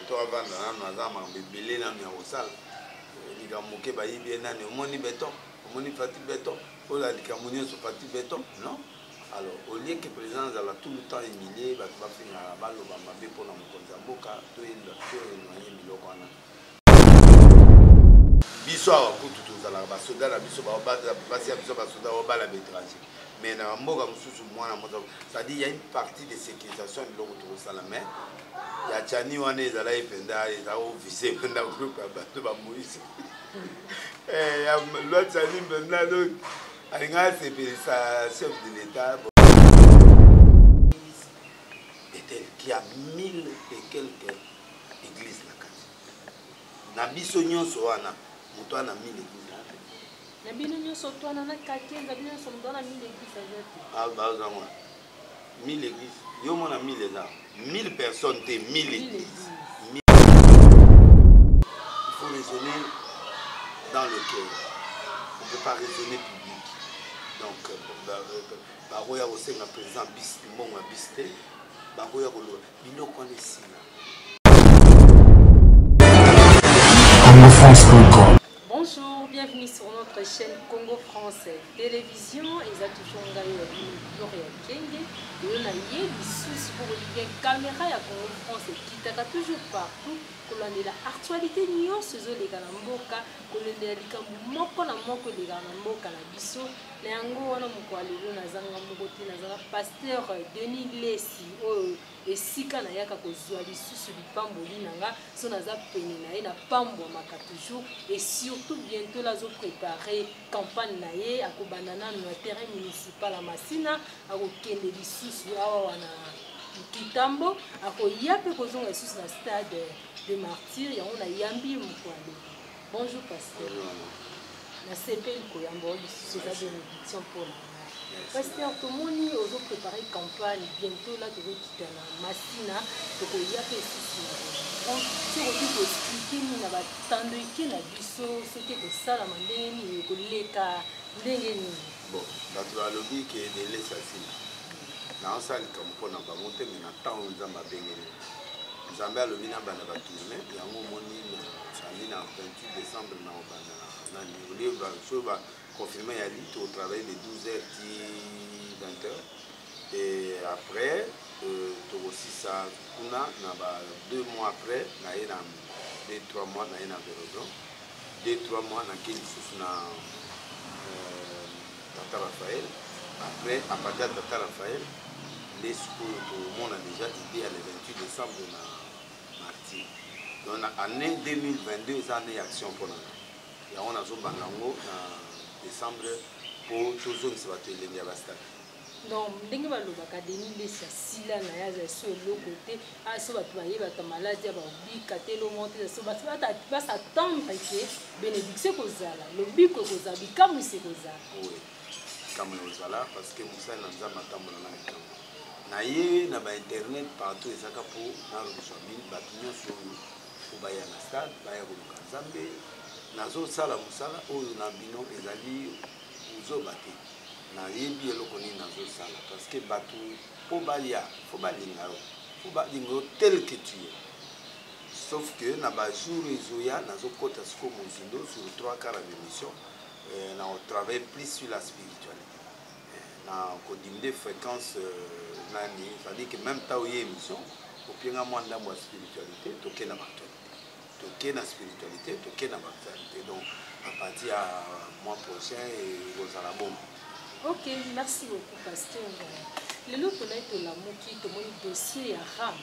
Beton avanda nanu, aza makambo ebele nanu ya kosala. Likambo moke bayibi ye nani, omoni Beton, omoni Fati Beton, oyo likambo nyonso Fati Beton, non? Alors, au lieu que président azala tout le temps humilié, bato bafingaka, baloba mabe mpona mokonzi ya mboka, toéloigne biloko wana. Biso awa kutu tozalaka basoda na biso, basi ya biso basoda babala baétranger, mais na mboka mosusu mwana moto, c'est-à-dire il y a une partie de sécurisation ya biloko tokosala. Mais ya Tshiani wana ezalaki mpenza, eza ovise mpenza groupe ya bato bamoïse ya loi Tshiani mpenza. Donc alingaka asepelisa chef de l'État Bethel qui a mille et quelques églises na kati na biso nyonso wana. Moto wana mille église. Na bino nyonso to wana na Kakenza, bino nyonso, moto wana mille église aza te. Bazango 1000 église, yo mona 1000 eza 1000 personnes te, 1000 églises. Il faut raisonner dans le cœur, on peut pas raisonner public. Donc bakoya kosenga président bis mbongo ya bis te, bakoya koloba biloko wana esila. congofrance.com. Bonjour, bienvenue sur notre chaîne Congo France Télévision. Eza toujours ngai wa bino Gloria Kenge. Oyo na ye lisusu pour bien caméra ya Congo France ekitaka toujours partout kolandela actualité nyonso ezoleka na mboka, kolandela likambo moko na moko elekaka na mboka na biso. Na yango wana moko ya lelo nazanga moko te, naza na pasteur Denis Lessi oyo esika nayaka kozwa lisusu lipamboli na nga. So naza pene na ye, napambwamaka toujours. Et surtout bientôt la azoprépare campagne na ye, akobanda nanu na terrain municipal ya Masina, akokende lisusu awa wana Kitambo, akoya mpe kozonga lisusu na Stade de Martyr. Yango nayambi ye moko ya lelo. Bonjour pasteur, nasepeli koyamba oyo lisusu, eza bénédiction mpona pasteur. Tomoni ozoprépare campagne, bientôt la tozokita na Masina, tokoya mpe lisusu. Soki okoki koexpliquer nini na batando eke na biso, soki ekosalama ndenge nini, ekoleka ndenge nini? Bon, bato balobi ke delesa nsima naosala likambo mpo na bango te, me na ntango Nzambe abengeli, Nzambe alobi na banda batourne yango. Omoni, sandi na 28 décembre na obanda na nani, olie soki baconfirme yali, totravaille de 12 heures ti 20 heures et après tokosisa kuna na ba 2 mois. Après naye na 2 3 mois, naye na Verozon 2 3 mois, nake lisusu na Tata Raphaël. Après, à partir ya Tata Raphaël nde sikoyo tomona déjà idée ya le 28 décembre na Martyr. Donc na année 2022 eza année ya action mpona nga. Yango nazobanda yango na décembre mpo tozongisa bato elenge ya bastade. Donc ndenge balobaka, Denis Lessi asila na ye, azali so eloko te, so bato bayebaka maladi ya babika te, elongo te, so bato bas'attendre ke bénédiction ekozala, lobiko ekozala, bikamwisi ekozala. Oui, likambo ekozala, parce que mosali na Nzambe atambola na likambo na ye na bainternet partout, ezaka mpo nalobiswa mine bato nyonso oyo mpo baya na stade, baya koluka Nzambe. Nazosala mosala oyo na bino ezali buzoba te, nayebi eloko nini nazosala, parce que bato mpo baya, fo balinga yo, fo balinga yo tel que tu es. Sauf que na bajour ezoya nazokɔta sikoyo mozindo sur trois quarts ya émission, na travailler plus sur la spiritualité, na kodiminuer fréquence nani, c'est-à-dire que même temps oye émission, opienga mwa ndambo ya spiritualité, toke na baactualité, toke na spiritualité, toke na baactualité. Donc à partir ya mois prochain ekozala bongo. Ok, merci beaucoup pasteur. Lelo tolai tolamuki, tomoni dossier ya RAM,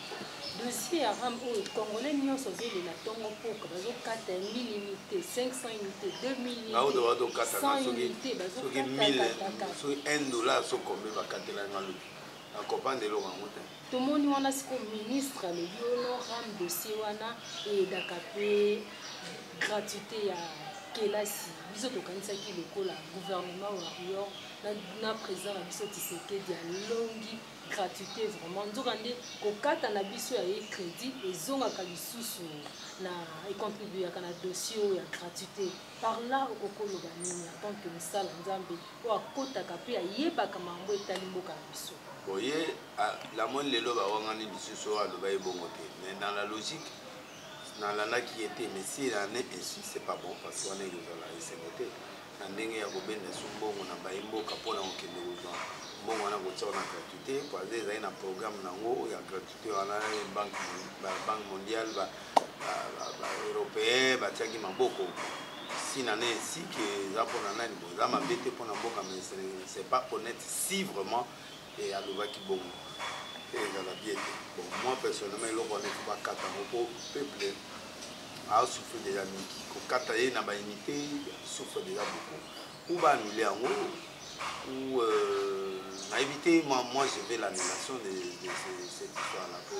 dossier ya RAM oyo congolais nyonso azolela ntongo mpoka, bazokata 1000 unité, 500 unité, 2000 unité, 100 unité, bazokata. Soki 1 dollar, so combien bakatelanga lobi, nakopanda eloko yango te. Tomoni wana sikoyo ministre alobi ono RAM, dossier wana eyedaka mpe gratuité ya kelasi. Biso tokanisaki lokola gouvernement warrior na président na biso Tshisekedi alongi gratuité vraiment, nzoka nde kokata na biso ya ye crédit ezongaka lisusu na econtribuaka na dossier oyo ya gratuité. Par là okoki oloba nini en tant que mosala Nzambe oyo akotaka mpe ayebaka makambo etali mboka na biso? Boye lamoni lelo bawangani lisusu oyo aloba ye bongo te, mais dans la logique Nalandaki ye te, mais si en est ainsi, c'est pas bon, parce que wana ekozala esengo te na ndenge ya kobenda su mbongo na bayi mboka mpona kokende kozwa mbongo wana kotia na gratuité, po aza ezali na programme nango ya gratuité wana. Banque mondiale, ba européen batiaki maboko. Si na ne ainsi ke eza mpona nani, bon, eza mabe te mpona mboka, mais c'est pas honnête. Si vraiment e alobaki bongo, ezala bien te. Bon, moi personnellement, eloko wana efo bakata yango, mpo peuple asouffre déjà mingi. Kokata ye na baunité, souffre déjà beaucoup, ou baannule yango ou nayebi te. Moi, je vais l'annulation de cette histoire là po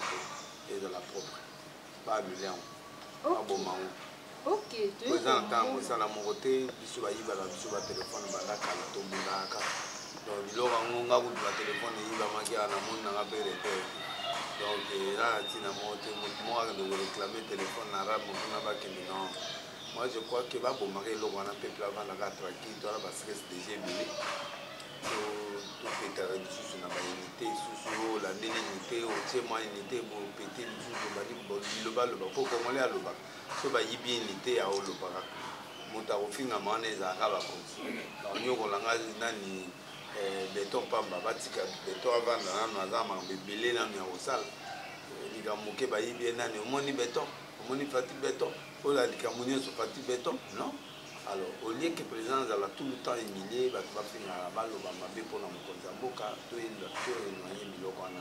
ezala propre. Baannule yango, baboma yango. Eza na ntango mosala moko te. Biso bayibaka biso batelefone banda kala, tombundaka. Donc biloko yango, nga kutu batelefone eyibamaki awa, namoni nanga mpe repère. Donc eza na ntina moko te motu moko akende koréclame telefone na rab motuna bakende. Non, moi je crois que babomaka eloko wana, peuple avandaka tranquille. Towana bastress déjà ebele, topetaka lisusu na baunité lisusu. Olandeli unité, otie mwa unité, bopete lisusu, bali bilobaloba, po Congolais alobaka. So bayibi unité, aolobaka, moto akofingama wana ezalaka bakonzi banyokolanga nani. Beton pamba, batika beton avanda nano, aza makambo ebele nano ya kosala. Likambo moke, bayibi ye nani, omoni beton, omoni Fati Beton, oyo likambo nyonso Fati Beton. Non, alors au lieu que président azala tout le temps humilié, bato bafingaka, baloba mabe mpona mokonzi ya mboka, toéloigne biloko wana,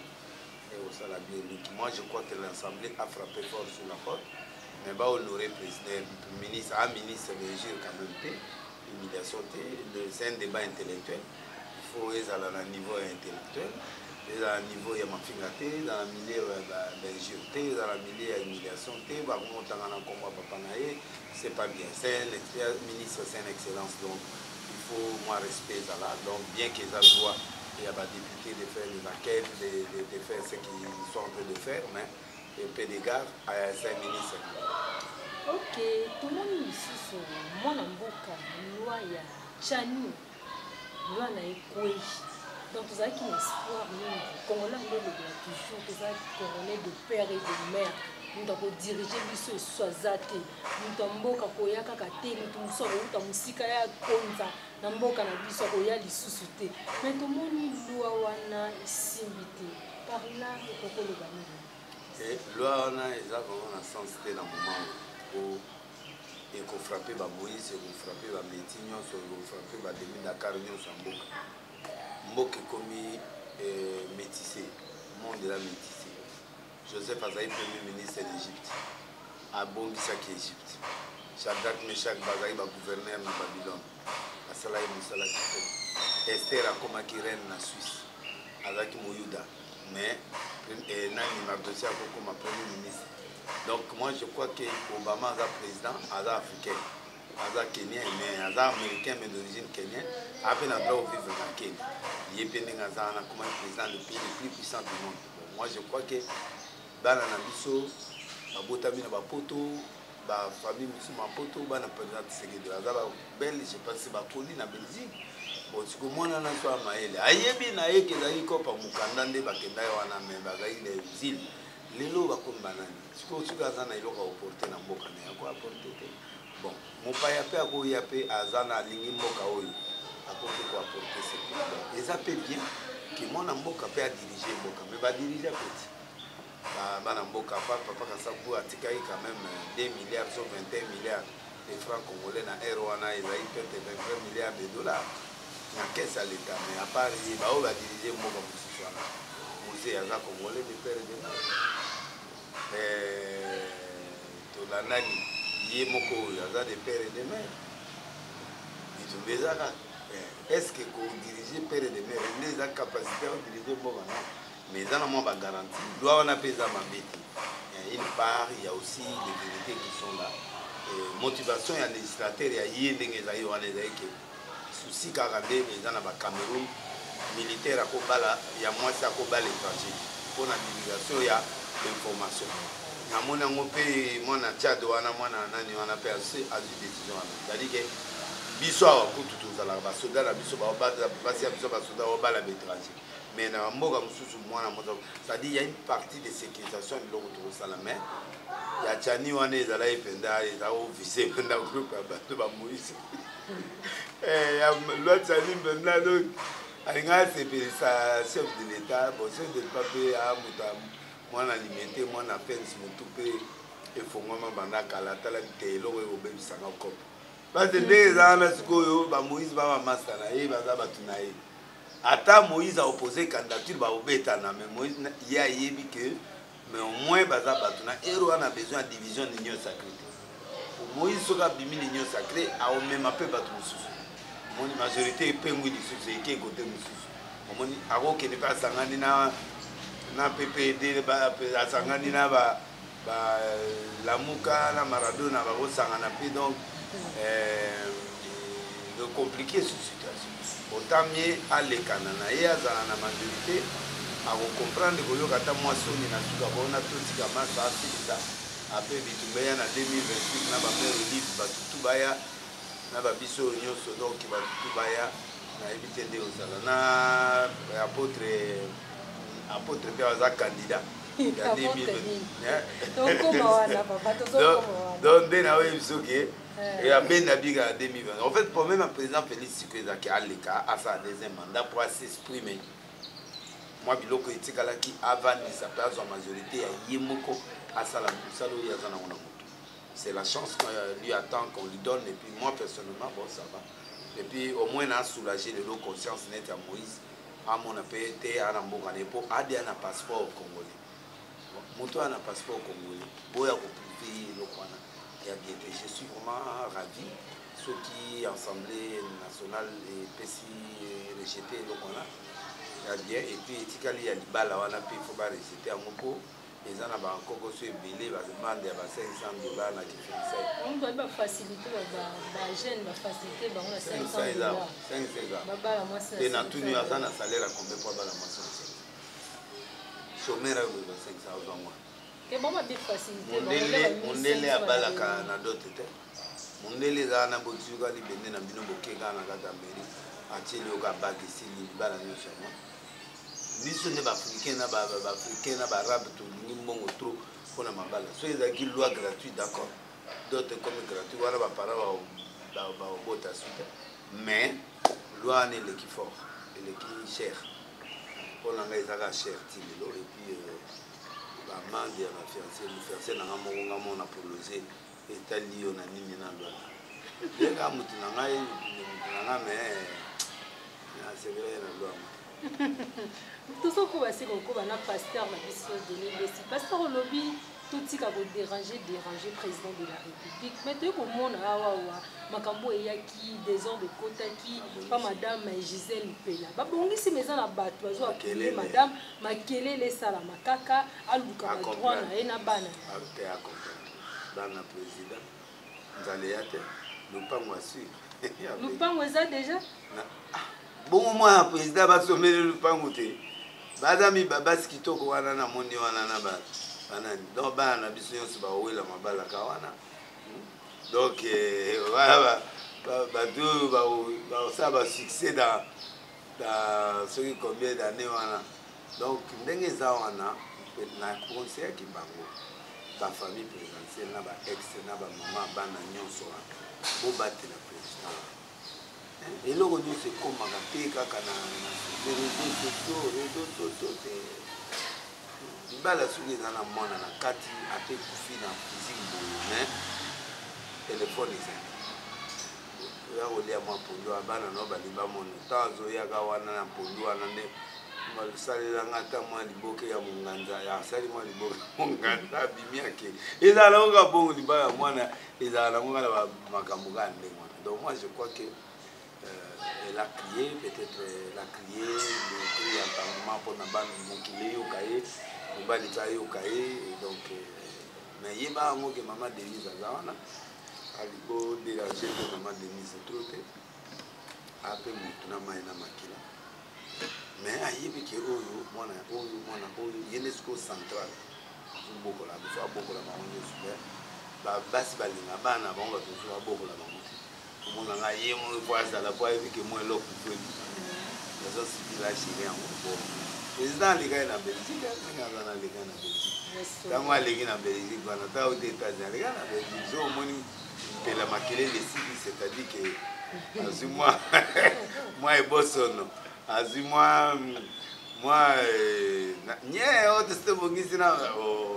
ekosala bien mingi. Moi je crois que l'Assemblée a frappé fort sur la porte, mais bahonorer président, ministre, un ministre injure quand même te, humiliation te. C'est un débat intellectuel, il faut ezala na niveau ya intellectuel, ezala na niveau ya mafinga te, ezala na milieu ya bainjure te, ezala na milieu ya humiliation te. Bakomotanga na nkombo ya papa na ye, c'est pas bien. C'est un ministre, c'est un excellence, donc il faut moi respect ezala. Donc bien que eza droit ya badéputé de faire des enquêtes, de faire ce qu'ils sont en train de faire, mais peu d'égard à un ministre. Ok, tomoni lisusu mwana mboka, loi ya Tshiani, loi na ekwei. Donc tozalaki na espoir mingi. Congolais yango elobela toujours, tozalaki Congolais de père et de mère. Moto akodirige biso esusu aza te, moto ya mboka koya kaka te, moto mosusu akouta mosika ya konza na mboka na biso akoya lisusu te. Mais tomoni loi wana esimbi te. Par là okokoloba nini? Loi wana eza vraiment na sens te na moment oyo. Ekofrappe bamoïse, ekofrappe bamétis nyonso, ekofrappe bademi dakar nyonso ya mboka. Mboka ekomi métissé, monde eza métissé. Joseph azali premier ministre d'Égypte, abongisaki Égypte. Shadrach, Meshak bazalaki bagouverneur na Babylone, asalaki mosala kitoko. Ester akomaki reine na Suisse, azalaki moyuda, mais nani, Mardochée akokoma premier ministre. Donc moi je crois que Obama aza président, aza africain, aza kenyan, mais aza américain, mais d'origine kenyan, ape na droit vivre na Kenya. Ye mpe ndenge aza wana, akomaki président le pays le plus puissant du monde. Bon, moi je crois que bana na biso babotami na bapoto, bafamille mosusu mapoto, bana président Tshisekedi baza babelge, parce bakoli na Belgique. Bon, siko mwana na so ya mayele ayebi na ye ke ezalaki kopa mokanda nde bakendaki wana, mais bazalaki na exil. Lelo bakomi banani? Sikoyo soki aza na eloko akoporte na mboka na ye, akoaporte te. Bon, mopaya mpe akoya mpe aza na alingi mboka oyo, akoki koaporte seke. Eza mpe bien ke mwana mboka mpe adirige mboka, mais badirige peti bana mboka. Papa Kasavu atikaki quand même 2 milliards so 21 milliards de francs congolais na aire wana, ezali peut-être 23 milliards de dollars na caisse ya l'État. Mais à part ye, baoyo badirige mboka mosusu wana, Mzee aza Congolais de père de mère, tolandani ye moko oyo aza de père et de mère. Bitumba eza kaka, est ce que kodirige père de mère nde eza capacité ya kodirige mboka? Non, mais eza na mwa bagarantie. Loi wana mpe eza mabe te, une part, il y a aussi des vérités qui sont là. Motivation ya législateur ya ye ndenge ezali wana, ezali ke souci kaka nde eza na bacameroun, militaire akobala ya mwasi, akobala étranger mpona divulgation ya information. Namoni yango mpe mwana Tchad wana, mwana nani wana mpe azwi décision wana. C'est-à-dire ke biso awa kutu tozalaka basoda na biso, basi ya biso basoda babala baétranger. Mais na bamboka mosusu, mwana mwasi, c'est-à-dire il y a une partie de sécurisation ya biloko tokosala. Mais ya Tshiani wana ezalaki mpenza, eza ovise mpenza groupe ya bato bamoïse ya loi Tshiani mpenza. Donc alinga asepelisa chef de l'État. Bon, chef de l'État mpe a moto, mwana Limete, mwana fence, motu mpe efongwama banda kala. Atalaki te eloko ekobebisanga kope, parce ndenge eza wana sikoyo, bamoïse bamamasta na ye, baza bato na ye. Ata Moïse aopose candidature, baobetana. Mais Moïse ye ayebi ke, mais au moins baza bato na ero wana, besoin ya division d'union sacrée te. Moïse soki abimi l'union sacrée, aomema mpe bato mosusu. Omoni majorité epengwi lisusu, eke kote mosusu. Omoni akokende mpe asangani na PPD, asangani na Balamuka na Maradona, bakosangana mpe. Donc de compliquer cette situation, autant mieux alekana na ye, azala na majorité, akocomprendre, koyoka ata mwa soni na suka bona. Totika masa asilisa ape bitumba ya na 2028 na bamere Olive, batutu baya na babiso oyo nyonso. Donc batutu baya, nayebi te nde ozala na apôtre. Apôtre mpe aza candidat ya 2020. Donc nde naoyebi soki abenda bika ya 2020. En fait, problème ya président Félix sikoyo ezalaki aleka, asala deuxième mandat po as'exprime. Mwa biloko etikalaki, avandisa mpe azwa majorité ya ye moko, asala mosala oyo aza nango na motu. C'est la chance qu'on lui attend, qu'on lui donne. Et puis moi personnellement, bon, ça va. Et puis au moins na soulagé lelo conscience neti ya Moïse, amona mpe te ana mboka na ye, mpo adi ana passeport congolais. Moto ana passeport congolais, boya kopriver ye eloko wana ya bien te. Je suis vraiment ravi soki Assemblée nationale epesi rejeté eloko wana ya bien. Et puis etikali ya libala wana mpe, faut barejeter yango, mpo eza na bakokoso ebele, bande ya ba 500 $ na kifiançailles. Bafacilité bajeune, bafacilité bango na 500 $, babala mwasi. Te, natuni, aza na salaire ya combien po abala mwasi na 500? Chômeur ayo kozwa 500, azwa mwana. Ke bango bafacilité. Mondele abalaka na dote te. Mondele ezala na botiuka libende na bino, bokeka na kati ya mairie, atieli yoka bague, esili, libala nyonso yango. Biso nde baafricain na baafricain na baarabe, tolingi mbongo trop mpona mabala. Soki ezalaki loi gratuite, d'accord, dot ekomi gratuit wana, baparent baobota su te. Mais loi wana eleki fort, eleki cher. Mpo na ngai ezaka cher ti lelo. Et puis baamende ya bafiancé, fiancé nanga moko, nga moko na prolonge, etali yo na nini na loi ndenge motu na ngai, motu na ngai, mais nasepela ye na loi. Tozokoba se kokoba na pasteur na biso Denis Lessie. Pasteur, olobi totika kodéranger, déranger président de la République, mais toyei komona awawa makambo eyaki, désordre ekotaki pa madame Gisèle Mpela. Babongisi, ma eza na bato bazwa appuyer madame, makelele esalama kaka, aluka badroit na ye na bana. Te, acomprendre bana président, nzala eya te, lopango asur. Lopango eza déjà. Bongo mwana président basomeli lupango te? Baza basi kitoko wana, namoni wana na banani. Donc bana na biso nyonso bawela mabalaka wana. Donc wana bato oyo basala basuccès dans soki combien d'année wana. Donc ndenge eza wana, na conseillaki bango, bafamille présidentielle na baex na bamama, bana nyonso wana, bobatela président wana. Eloko nyonso ekomaka te kaka na réseau sociaux, réseau sociaux te. Libala soki eza na mwana na kati, ata ekufi na physique boye, mais telefone ezali, oya kolia mwa pondu, bana no balingi bamona ntango azoyaka wana na pondu wana, nde basalelanga ata mwa liboke ya monganza, asali mwa liboke ya monganza, abimi, ake. Ezala nango kaka bongo. Libala ya mwana ezala nango kaka makambo kaka ndenge wana. Donc moi, je crois que elle a crié, peut-être elle a crié le cri ya ntanguma mpona bana, mokili eyoka ye, mobali mpe ayoka ye. Donc mais yeba yango ke mama Denise aza wana, bodéranger mpe mama Denise trop te. Ape motu na mai na makila, mais ayebi ke oyo mwana, oyo mwana, oyo ye nde sikoyo central, azobokola biso, abokola bango nyonso. Mais basi balinga bana bango, bato mosusu babokola bango te. Omona ngai, ye moko po azala, po ayebi ke mwa eloko po ebima. Maison civile agere yango. Bon, président alekaki na Belgique, ndenge aza na alekaki na Belgique, ntango aleki na Belgique wana, ta ota États-Unis, alekaki na Belgique. So omoni mpela makelele esili, c'est-à-dire ke azwi mwa ebosono, azwi mwa nye oyo tosi tobongisi na eloko.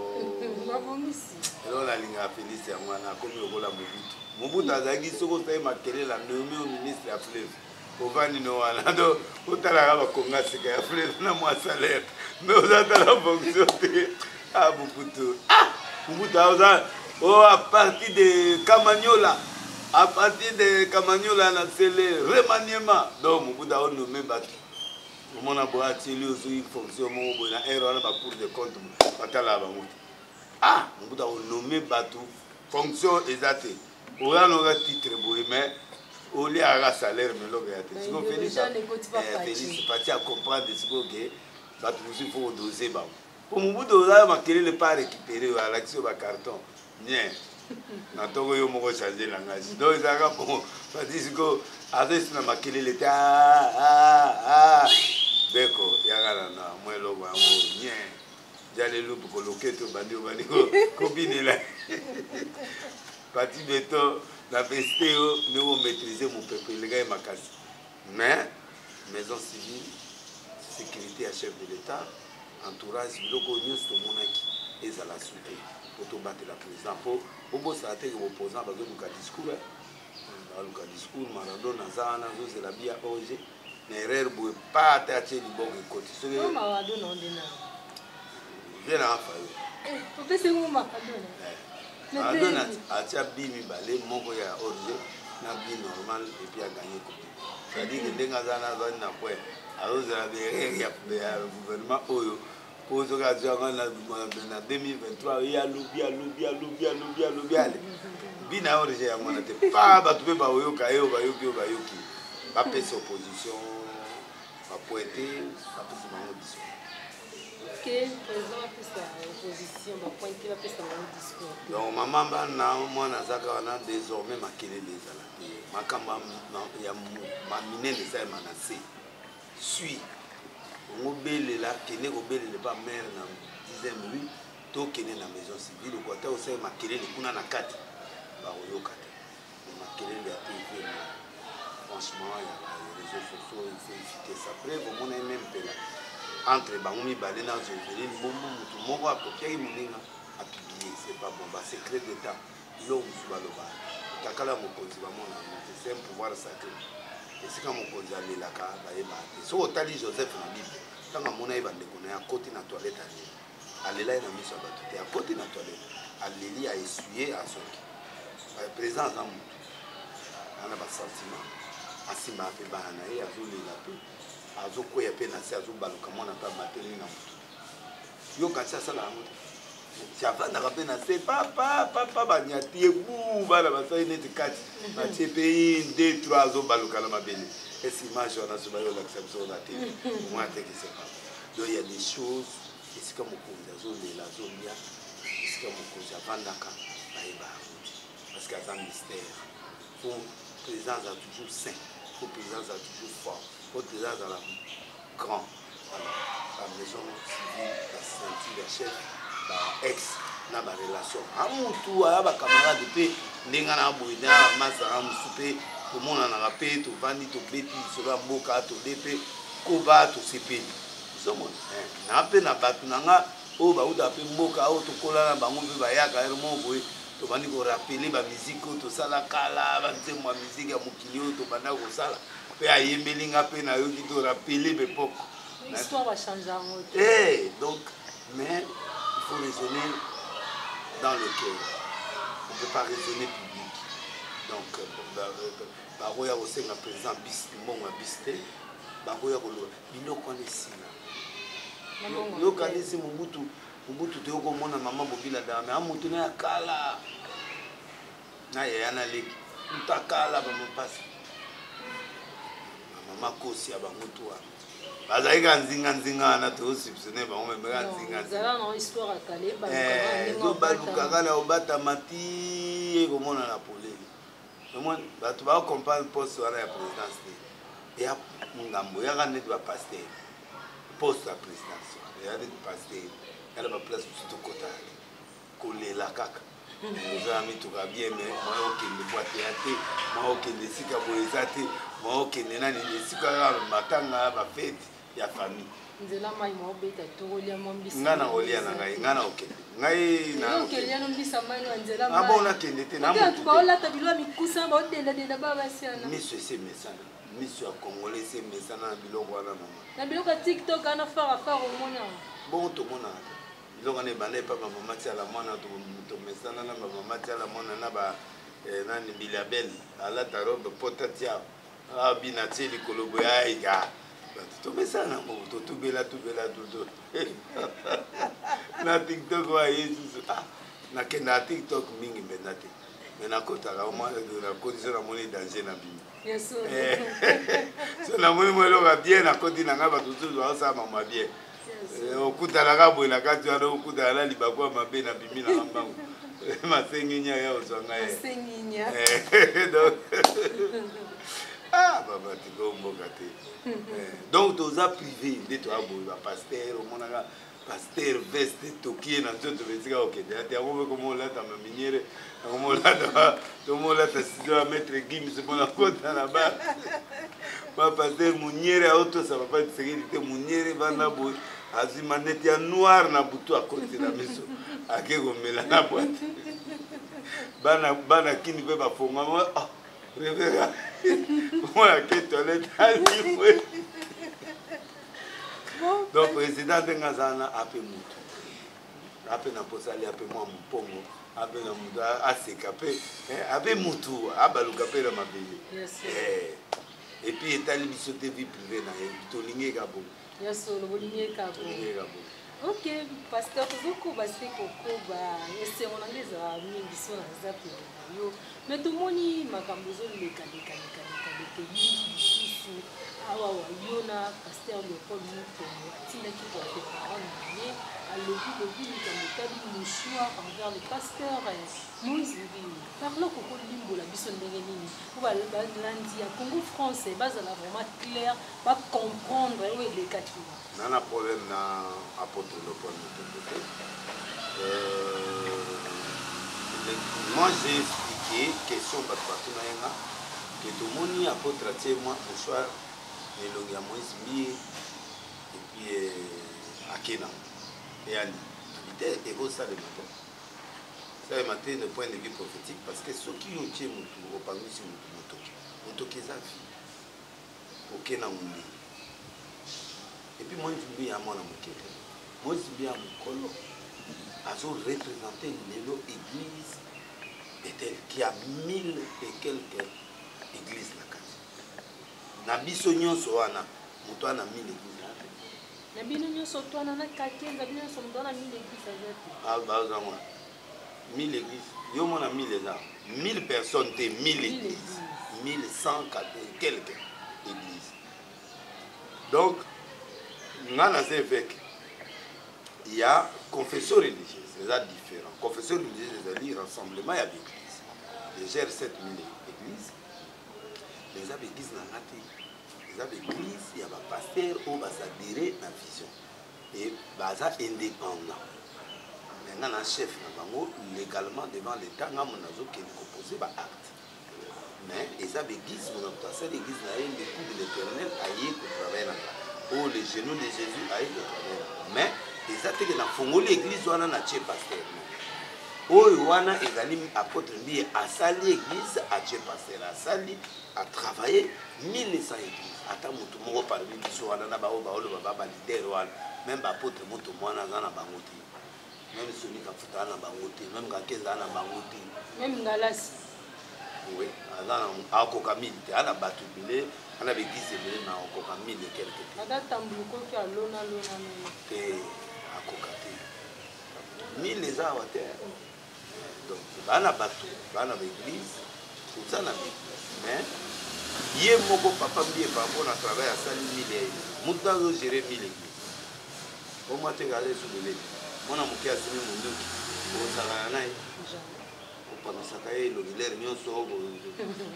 Nalingaka Félix yango wana, akomi lokola Mobutu. Mobutu azalaki, soki osali makelele, anomi o ministre ya fleuve, ovandi no wana, do otalaka bakonga sika ya fleuve na mwa salaire, mais oza tala fonction te. Ah, Mobutu, ah Mobutu aza oh, à partir de Kamanyola, à partir de Kamanyola na Sele, remaniement. Donc Mobutu aonome bato, omona boye atieli ozwi fonction moko boye na aire wana, bacour de compte batalaka bango te. Ah, Mobutu akonome bato, fonction eza te, oya noka titre boye, mais oliaka salaire, mais eloko ya te. Sikoyo Félix Pati acomprendre sikoyo ke bato mosusu faut kodose bango, po Mobutu oza makelele pa récupéré oyo alakisi oyo bacarton nie na ntongo, yo moko change langage. Donc ezalaka bon. Pati sikoyo aza esi na makelele te. Beko yaka na mwa eloko yango nie jalelupu koloketo, obandi obandi kobinela Pati Beto na veste yo ndenge omaîtrise mopepe eleka ye makasi. Mais maison civile, sécurité ya chef de l'État, entourage, biloko oyo nyonso tomonaki ezala su te, po tobatela président, mpo bobosana te ke boposant bazoluka discours, baluka discours. Maradona aza wana, azozela bia org na erreur boye, pa te atie liboko, ekoti. Soki vie na afa yo. Maradona atia bi mibale, moko ya org na bi normal, et puis aganye coupe. C'est-à-dire que ndenge aza na azali na point, azozela baerreur ya gouvernement oyo, po soki azwi yango na 2023, ye alobi, alobi, alobi, alobi, alobi, ale bina ya org yango wana te, pa bato mpe baoyoka ye, oyo bayoki, oyo bayoki, bapesa opposition bapointe, bapesa bango discours. Ok, président bapesa opposition bapointe, bapesa bango discours. Donc mama, bana, mwana azaka wana, désormais makelele ezala te. Makambo ya minene esalema na se sui ongo belela, kende kobelela epa maire na 10e rue, to kende na maison civile. Oko ata osali makelele kuna na kati, bakoyoka te. Makelele ya TV na franchement ya réseaux sociaux, il faut éviter ça. Preuve, omona ye même mpela entre bango mibale na Joveline Mbombo, motu moko akopiaki moninga, apublie, c'est pas bon. Basecret d'état, biloko mosusu baloba, takala mokonzi bamona yango te. C'est un pouvoir sacré. Esika mokonzi alelaka, bayebaka te. Soki otali Joseph na Bible, ntango amona ye bandeko na ye, akoti na toilette, aleli, alela ye na miso ya bato te. Akoti na toilette, aleli, aessuye, azoki. Président aza motu, aza na basentiment, asimbaka mpe bana na ye, azolela mpe, azokweya mpe na se, azobaluka, mwana mpe amateli na motu. Yo kasi asala yango te, avandaka mpe na se, papa papa, banyati ye bu, bana basali neti kati, batie mpe 1 2 3, azobaluka na mabele. Esi image wana so bayolakisa biso na te, omwana teke, c'est pas. Donc il y a des choses, esika mokonzi azolela, azolia, esika mokonzi avandaka, bayeba yango te, parce que aza mystère. Faut président aza toujours saint, faut président aza toujours fort, faut président azala grand. Alors bamaison civile, baceinture ya chef, baex na barelation amutu, aya bacamarade mpe ndenge na boye na masanga mosusu mpe tomonanaka mpe, tovandi, tobeti lisolo ya mboka, tole mpe koba, tosepeli. Ozomona na mpe na bato na nga oyo bautaka mpe mboka oyo tokola na bango mpe bayaka ere moko boye, tobandi korappeler bamusique oyo tosala kala, banzembo ya musique ya mokili oyo tobanda kosala mpe ayembeli nga mpe nayoki, torappeler baépoque. Histoire bachange yango te. Eh, donc, mais il faut raisonner dans le cœur, on peut pas raisonner public. Donc bakoya kosenga président bis, mbongo ya bis te, bakoya koloba biloko wana esila. Yokanisi Mobutu, Mobutu toyo komona mama Bobila Dame, amotu na ya kala na yaya na leki, moto akala, bamapasi, bamama kosi ya bango tu wana bazalaki ka nzinga-nzinga wana, toyosoupçonne bango memeka nzingaezobaluka kala, obatama ti ekomona na polele. Omoni bato bakocomprendre poste wana ya présidence te. Eya ngambo yaka neti bapasteur, poste ya présidence eya neti pasteur, ya na baplace mosusu tokotaka te, kolela kaka. Oza na mituka bien, mais moya okende boite ya te, moya okende esika boye eza te, moya okende nani esika kaka matanga, bafete ya famille. Nzela mai maobeta tokolia mwa mbisi. Ngai na kolia na ngai, ngai na kokende ngai. Na okelia no mbisa mai na nzela. Mai bon, nakende te na motu. Baolata bilo ya mikusa, baodendadenda ba basiana. Miso esi emesana, miso ya Congolais esi emesana na biloko wana, mama. Na biloko ya TikTok wana, fara fara omona. Bongo tomonaka te biloko wana ebanda epa bamama Tiala Mwana. Tomesana na bamama Tiala Mwana na ba nani, Bilabel alata robe pota tia abina tie likolo boye, aika bato. Tomesana nango, totubela tubela tuto na TikTok wa ye susu. Ah, nakendaka TikTok mingi mpenza te, mais nakotaka omwa, nakoti so namoni danger na bino, so namoni mwa eloko ya bien, nakoti na ngai. Bato mosusu baosala mama bien, okutanaka boye na kati wana, okutana na libaku ya mabe, na bimi na mbango, masenginya ya ozwa ngai. Donc ah, baba, tiko mboka te. Donc toza privé nde toya boye. Bapasteur, omonaka pasteur veste toki ye na nzoto, besika kokende ate yango mpe komolata maminiere, yango tomolata studio ya Maître Gims mpona kota na ba bapasteur. Moniere aotosa papa Tshisekedi te, moniere vanda boye, azwi manete ya noir na butu, akoti na miso, ake komela na boite. Bana, bana kini mpe bafongama. Oh, révérend, omona ake toilette, alimwe. Donc président ndenge aza wana, ape mutu, ape na mposa alia mpe mwa mopongo, ape na mutu aseka mpe, ape mutu abaluka mpe na mabele. Et puis etali biso te, vie privée na ye, tolingi eka bongo. Ya solo, bolingi eka bongo. Ok pasteur, tozokoba se kokoba. Esengo na ngai ezala mingi so naza pene na yo, mais tomoni makambo ezolekalekalekalekaleka, eyingi lisusu awa wa yo na pasteur Léopold Mutombo. Atindaki porte parole na ye, alobi lobi likambo etali mouchoir envers le pasteur Moïse Mbiye. Parlo kokolimbola biso ndenge nini po balandi ya Congo France bazala vraiment clair, bacomprendre oyo elekaki? Na na problème na apôtre Léopold Mutombo te. Moi j'ai expliqué question bato batuna ye nga ke tomoni apôtre atie mwa mouchoir na elongi ya Moïse Mbiye et puis ake nango eyali abi te, ekosalema te, salema te de point de vue prophétique, parce que soki yo otie motu, opangwisi motu motoki, motoki eza vie, oke nango ndenge. Et puis Moïse Mbiye ya mwana moke te, Moïse Mbiye ya mokolo, azo représente lelo église Bethel qui a mille et quelques églises na kati na biso nyonso wana. Moto wana mille église. Na bino nyonso to wana na Kakenza, bino nyonso, moto wana mille église aza te. Bazango 1000 église, yo mona 1000 eza 1000 personnes te, 1000 église, 1100 quelques église. Donc nga naza évêque ya confession religieuse, eza différent. Confession religieuse ezali rassemblement ya baéglise. Je gère 7000 église, mais eza baéglise na nga te, eza baéglise ya bapasteur oyo basadere na vision et baza indépendant. Mais nga na chef na bango légalement devant l'État, nga mo nazokende kopose baacte, mais eza baéglise. Mona moto asali église na ye, le coup de l'Éternel, aye kotravaille na nga, oyo le genou de Jésus, aye kotravaille na nga, mais eza teke nafongoli église wana na tie pasteur, non. Oyo wana ezali apôtre Mbiye asali église, atie pasteur, asali, atravaille 1100 église. Ata motu moko parmi biso wana na baoyo baoloba ba baleader wana, même baapôtre moto mwana aza na bango te, même Soni Kafuta aza na bango te, même Kake aza na bango te. Même Ngalasi. Oui, aza na, akoka mille te. Aza na bato ebele, aza na baeglise ebele, na akoka mille quelque te. Ata tambulukoki alona lona lona. Te, akoka te, mille eza awa te. Donc baa na bato, baa na baeglise, toza na baeglise, mais ye moko papa Mbiye, par rapport na travail asali, mille ya ye moto azogere mille église omwa te. Kala esubeleli mwana moke asimi monduki, ozalaka na ye, kopamisaka ye elongi lere nyonso,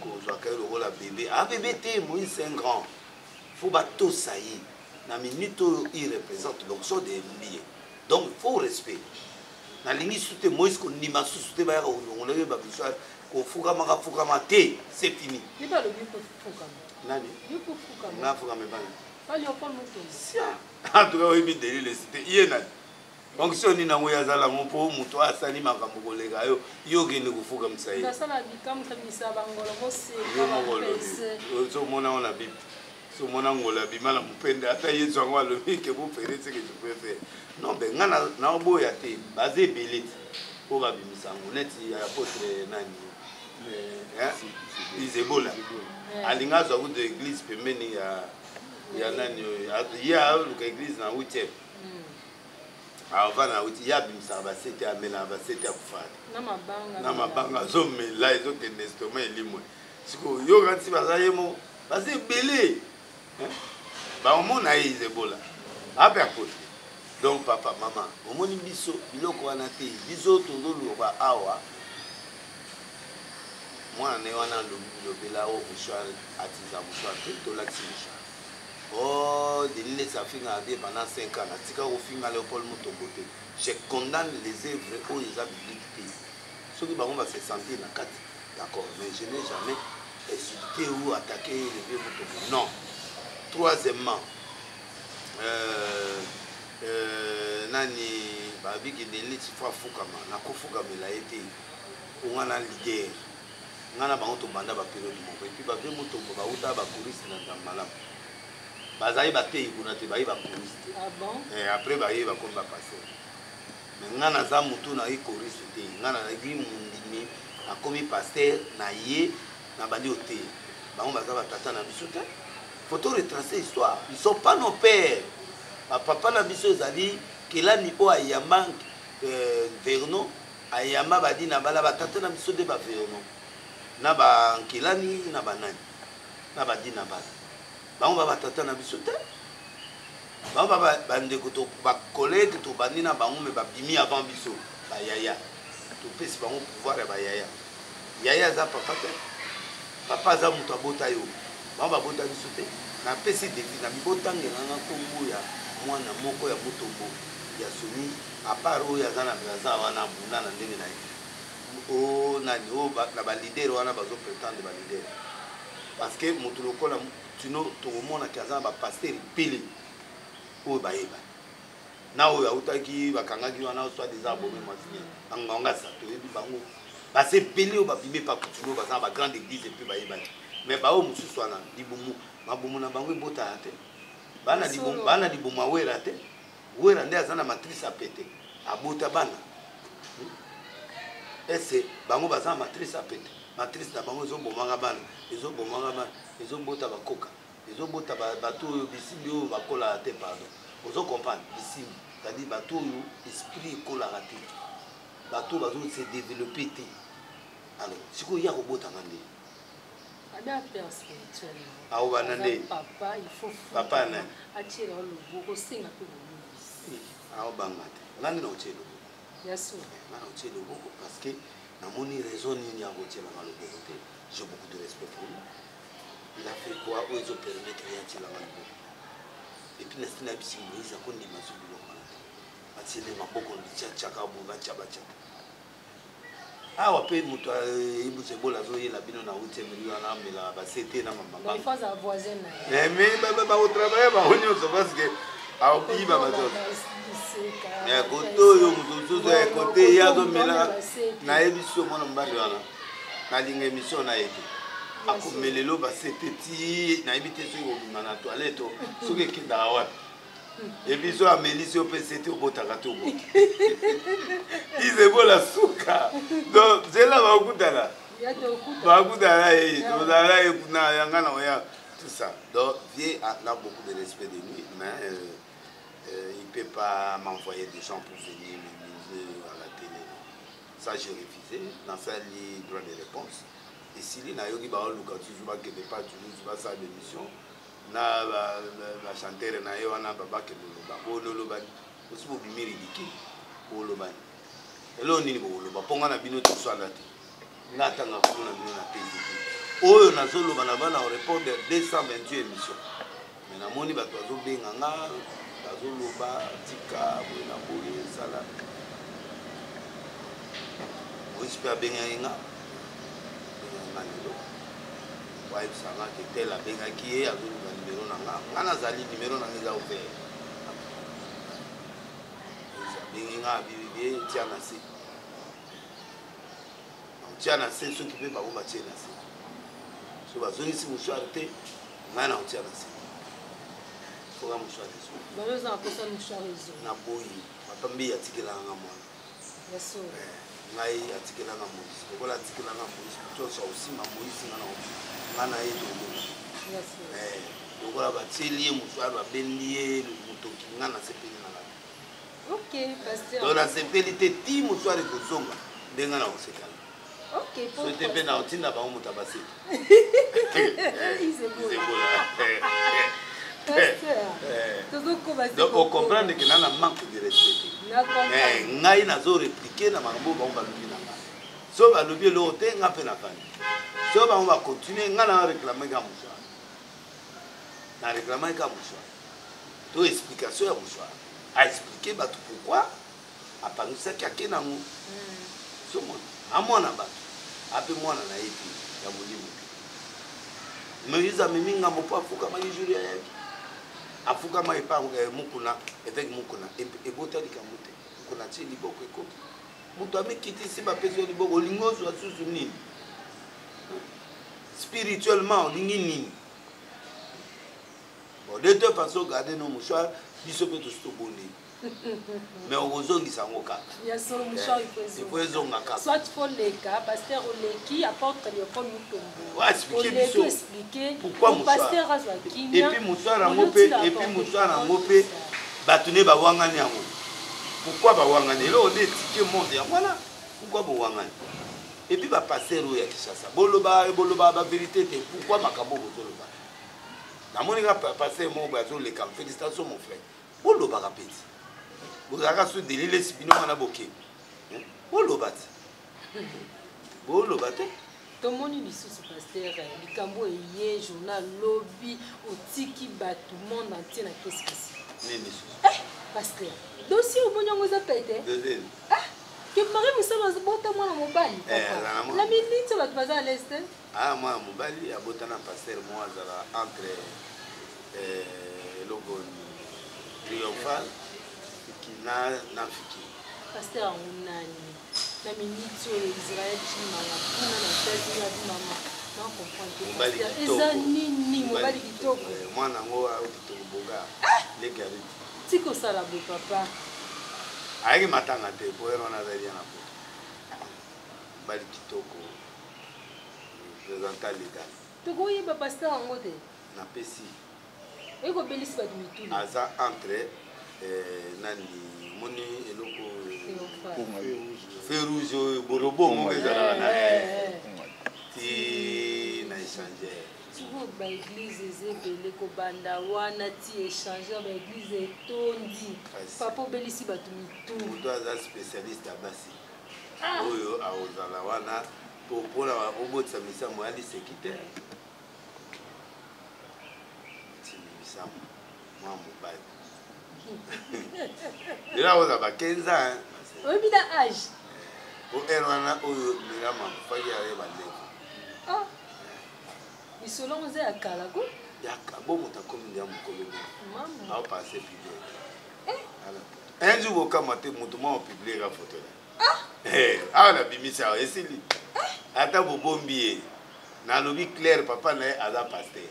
kozwaka ye lokola bébé. A bébé te, Moïse c'est un grand. Faut batosa ye na minute oyo, il représente l'onction de Mbiye, donc faut respect. Nalingi su te Moïse kondima susu te, bayaka kolongola ye babiso kofukamaka fukama te, c'est fini. Nani nga fukama ebana? En tout cas, oyebi Denis Lessie te, ye nani? Onction nini yango ye azala yango mpo moto asali makambo koleka yo, yo okende kofukamisa ye? Yo moko olobi, ozomona ngo na Bible, somona ngolo abima na mopende, ata Yesu yango alobi ke bofere ce que je préfère. Non, be nga naoboya te, baza ebele ti oyo babimisa yango neti ya apôtre nani, Izebola, alinga azwa kutu église pembeni ya nani oyo ye aluka église na 8e avant na 8. Ye abimisaka basete, amelaka basete, akufaka te na mabanga, azomela, ezokende estomac, elimwe. Sikoyo yoka nti baza ye moko, baza ebele baomona ye Izebola ape akote. Donc papa, mama, omoni biso biloko wana te, biso tozoloba awa. Mwana na ye wana alobi bilobela o mouchoir, atiza mouchoir te, tolakisi mouchoir. Oh, Denis Lessie afingaka bien pendant 5 ans. Natika kofinga Léopold Mutombo te. Je condamne les œuvres oyo eza biblique te. Soki bango ba se sentir na kati, d'accord, mais je n'ai jamais insulté ou attaqué le vieux Mutombo, non. Troisièmement, nani babiki Denis faut afukama, nakofukamela ye te. Onga na leader nga na bango tobanda bapériode moko, et puis bavieux Mutombo bauta bachoristes na Nzambe Malamu, bazali bateyi kuna te, baye bachoristes. Ah bon? Eh, après baye bakomi bapasteur. Mais nga naza motu nayi choriste te, nga nazalaki mondimi, nakomi pasteur na ye, nabandi oteya. Bango baza batata na biso te, faut to retracer histoire, ils sont pas nos pères. Bapapa na biso ezali Kelani oyo ayamba Verno, ayamba badi na bala. Batata na biso nde baverno na bankelani na banani na badi na bala. Bango ba batata na biso te, bango ba bandeko, bacollègue tobandi na bango, mais babimi avant biso. Bayaya, topesi bango pouvoir ya bayaya. Yaya aza papa te, papa aza moto abota yo. Bango babota biso te. Napesi défi na bibotangelanga nkombo ya mwana moko ya Motombo ya soni, à part oyo aza na Braza wana, abunda na ndenge na ye o nani o na baleader wana bazoprétendre baleader, parce que moto lokola tino tokomonaki aza na bapasteur ebele oyo bayeba na oyo autaki bakangaki wana, soit déjà abomi mwasi bangangasa. Toyebi bango, baza ebele oyo babimi epa kutino, baza na bagrande église mpe bayebaki. Mais baoyo mosusu wana, libumu, mabumu na bango ebotaka te, bana libumu awera te. Wera nde aza na matrice apete, abota bana. Ese bango baza na matrice apete, matrice na bango ezobomaka bana, ezobomaka bana, ezobota bakoka, ezobota bato oyo bisimbi oyo bakolaka te. Pardon, ozo comprendre? Bisimbi, c'est-à-dire bato oyo esprit ekolaka te, bato oyo bazo se développer te. Alors sikoyo ya kobotanga nde aobana nde papa nani? Aobanga te, nga nde naotie loboko, nga naotie loboko, parce que namoni raison nini ya kotielanga loboko te. J'ai beaucoup de respect pour lui. Il a fait quoi oyo ezopermettre ye atielanga loboko? Et puis nasi nayebisi Moïse akondima so biloko wana te, batiele maboko, bitiatiaka boye, batya batya awa mpe moto ayebusa ebola azoyela bino na huitième wana, amelaka basete na Mais bakotravaille bango nyonso, parce que akoyiba bato kote oyo, moto mosusu ya kote ye azomelaka. Nayebi so mwana mobali wana, nalinga émission na ye te, akomelelo basete ti nayebi te soki kobima na toilette, soki ekendaka wapi. Et puis so amelisi yo mpe sete, obotaka te, obota Izebola suka. Donc nzela bakutana, bakutana ye, tozala ye kuna yanga na oya, tout ça. Donc vieux a beaucoup de respect de lui, mais il peut pas m'envoyer des gens pour venir me miser à la télé. Ça, j'ai refusé. Nasali droit de réponse, esili. Nayoki baoluka toujours bakende pas toujours basala bémission na bachanteur na ye wana, babakende oloba bololoba, osi bobimi ridicule, boloba eloko nini? Bokoloba mpo nga na bino toswana te. Nga atanga komona bino na tv oyo nazoloba na bana, répondre 228 émission. Mais namoni bato bazobenga nga, bazoloba tika boye na boye esala. Moïse mpe abengaki nga, abengaki nga lelo po ayebisa nga ke tel abengaki ye, azoluka nimero na nga. Nga nazali nimero na nga eza ouvert. Moïse abengi nga, abibi tia na se, tia na se. Soki mpe bango batie na se, so bazongisi mouchoir te, ngai na kotia na se. Foka mouchoir ezo. Naboyi papa mbi atikelaka nga mwana ngai, atikelanga Moïse lokola atikelanga Moïse. Moto nyonso akosimba Moïse, nga na ye tobona lokola batieli ye mouchoir, babendi ye motoki. Nga nasepeli na ngai. Ok, pasteur. Donc nasepeli te ti mouchoir ekozonga nde nga na kosekala. Ok. Soki te mpe na kotinda bango moto abaseki. Izebola. Pasteur, tozokoba. Donc ocomprendre ke na na manque de respect te. Ngai nazo répliquer na makambo bango balobi na ngai. So balobi eloko te, nga mpe nafandi. So bango bacontinue, ngai na réclame ka mouchoir, na réclame ka mouchoir to explication ya mouchoir, aexplique bato pourquoi apangisaki ake nango. Somona amwana bato ape mwana na ye te ya molimo te. Moïse amemi ngambo mpo afukamaki jour ayaki, afukama epa Mukuna, évêque Mukuna. Ebota likambo te. Mukuna atie liboko, ekoki. Moto amikitisi, bapesi yo liboko, olingi ozwa susu nini spirituellement? Olingi nini? Bon, de toute façon, garde nos mouchoirs. Biso mpe tosi tobondeli, mais okozongisa yango kaka. Ya solo, mouchoir. Il faut ezonga kaka. Soit faut leka, pasteur oleki, apôtre Léopold Mutombo. Ouais, expliquer biso. Expliquer pourquoi mouchoir. Pasteur azwa kimia. Et puis mouchoir yango mpe, et puis mouchoir yango mpe, bato ne bawangani yango. Pourquoi bawangani? Eloko nde etike monde yango wana. Pourquoi bowangani? Et puis bapasteur oyo ya Kinshasa, boloba, boloba bavérité te. Pourquoi makambo bozoloba? Namoni kaka pasteur moko boye azoleka. Félicitation, mon frère. Bolobaka mpe ti bozalaka so delilesi bino wana, boke boloba ti boloba te. Tomoni lisusu, pasteur, likambo eye journal lobi, otiki bato monde entier na kesikisi. Nini lisusu? Eh, pasteur, dossier omoni yango eza pete. Deuxième. Ah, ke Marie Mosala bota mwana mobali. Azala na miniti bato baza à l'est. Ah, mwana mobali abota na pasteur moko azala entre eloko Triomphal na Fiki. Pasteur yango nani? Na miniti oyo Israel Chimanga kuna na États-Unis abi mama na comprendre. Mobali. Eza nini? Mobali kitoko. Mwana yango kitoko boga leki ariti. Tika osala boye, papa. Ayaki matanga te po ere wana azali ya na poto. Mobali kitoko, représentant légal. Tokoyeba pasteur yango te? Napesi. Ekobelisi bato mitulu. Aza entre nani, omoni eloko feu rouge oyo borobo moko ezalaka na ti na échangeur. Sikoyo baéglise eza ebele, kobanda wana ti échangeur, baéglise etondi. Papa, obelisi bato mitu. Moto aza spécialiste ya basi oyo akozala wana mpona obotisa misambo ya liseki te. Timi misambo, mwa mobali lelo akozala ba 15 ans. Oyebi na age? Po ere wana oyo Mirama akufaki, ayeba ndenge. Ah, lisolo yango eza ya kala ko. Yaka bo moto akomi nde ya mokolo. Mama. Aopase publie un jour, bokama te. Moto mwa opublie ka photo na awa, nabimisi awa, esili. Ata bobombi ye, nalobi clair, papa na ye aza pasteur.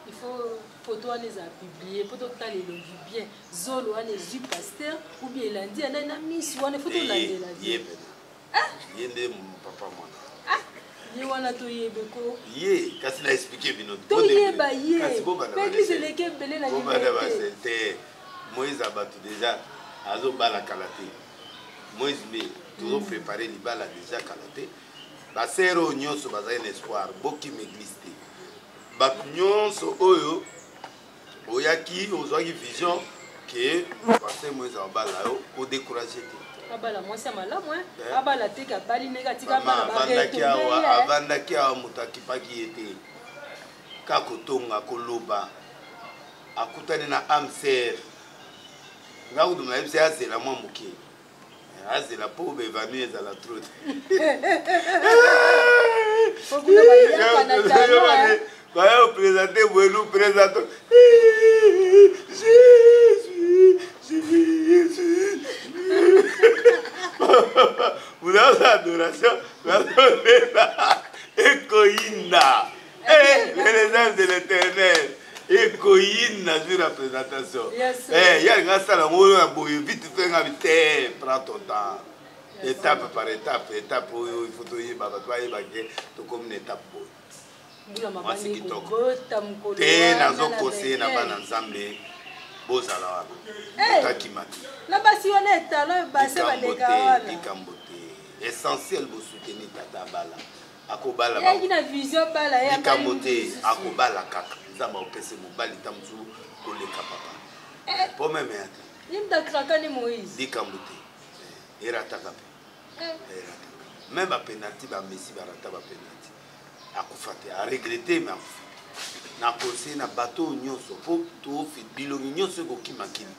Il faut photo wana ezala publie mpo totala elongi bien. Zolo wana ezwi pasteur ou bien elandi ya nani na misu wana? Faut tolandela. Ye pena, ye nde papa mwana. Ye wana toyebe ko. Ye kasi na explique bino. Toyeba ye. Baéglise eleki ebele na Bobanda base te. Moïse ya bato déjà azobala kala te. Moïse mbe tozoprépare libala déjà kala te. Basere oyo nyonso bazali na espoir, bokima église te. Bato nyonso oyo oyaki, ozwaki vision ke pasteur Moïse abala yo, kodécourage te. Abala mwasi ya malamu. Abala te ke abali ndenge atika. Mama. Bana. Avandaki awa, avandaki awa, moto akipaki ye te, ka kotonga, koloba. Akutani na âme sœur. Nga kutu nayebisi ye azela mwa moke. Azela mpo bevanu ezala trop te. Baya opresente boye nous présentons Jésus, Jésus. Munaza adoration, nazolela ekoyinda. Eh, les de l'éternel. Ekoyinda jour ya présentation. Eh, ya nga sala ngo ya boye vite fait nga te, prends ton temps. Étape par étape, étape oyo il faut toyeba bato bayeba ke tokomi na étape boye. Mwasi kitoko. Te nazokose na bana Nzambe bozala wana. Otakima te. Na basi wana etalo base baleka wana. Likambo te. Essentiel bosoutenir tata bala. Akobala yaki na vision bala ya likambo te, akobala kaka. Nzambe akopesa mobali ta mosusu koleka papa. Po meme ya te. Ye mutu akraka ni Moïse. Likambo te. Erataka pe. Erataka. Même ba penalty ba Messi barata ba penalty. Akufa te, a regretter mais akufa. Na conseil na bato nyonso po to bilongi nyonso ekokima kili.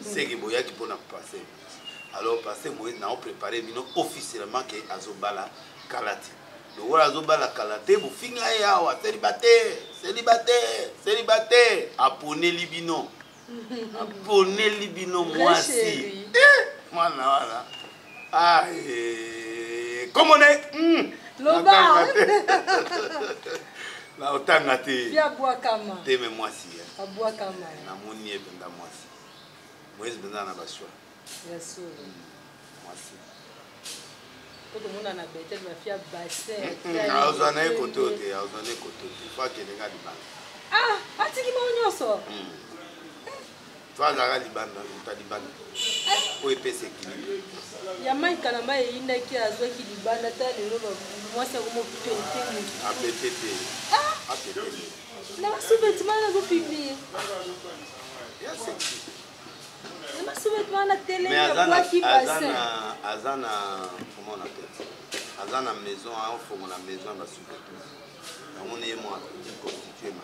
Seke boyaki pona passer. Alors passer Moïse na préparer bino officiellement que azobala kala te. Lokola azobala kala te, bofinga ye awa célibataire, célibataire, célibataire. Aponeli bino. Aponeli bino mwasi. Mwana wana. Ah, comment on est? Loba. Na otanga te. Ya bwakama. Te me mwasi. Abwakama. Na moni ye mpenza mwasi. Moïse mpenza na baswa. Ya solo. Mwasi. Po tomona na Bethel bafia bassin. Azwa na ye kote oyo te, azwa na ye kote oyo te. Fo akende nga libanda. Ah, atiki bango nyonso. Fo azalaka libanda, moto ya libanda. Oyo epesa équilibre. Ya Mike Kalamba eyindaki azwaki libanda ta lelo mwasi yango mopete motu. Apete te. Apete te. Na basous-vêtements nazopublier. Ya sexy. Na basous-vêtements na télé Mais ya bwaki bassin. Aza na, comment on appelle ça? Aza na maison, afongola maison ya basous-vêtements. Yango ne ye moko constitué ma.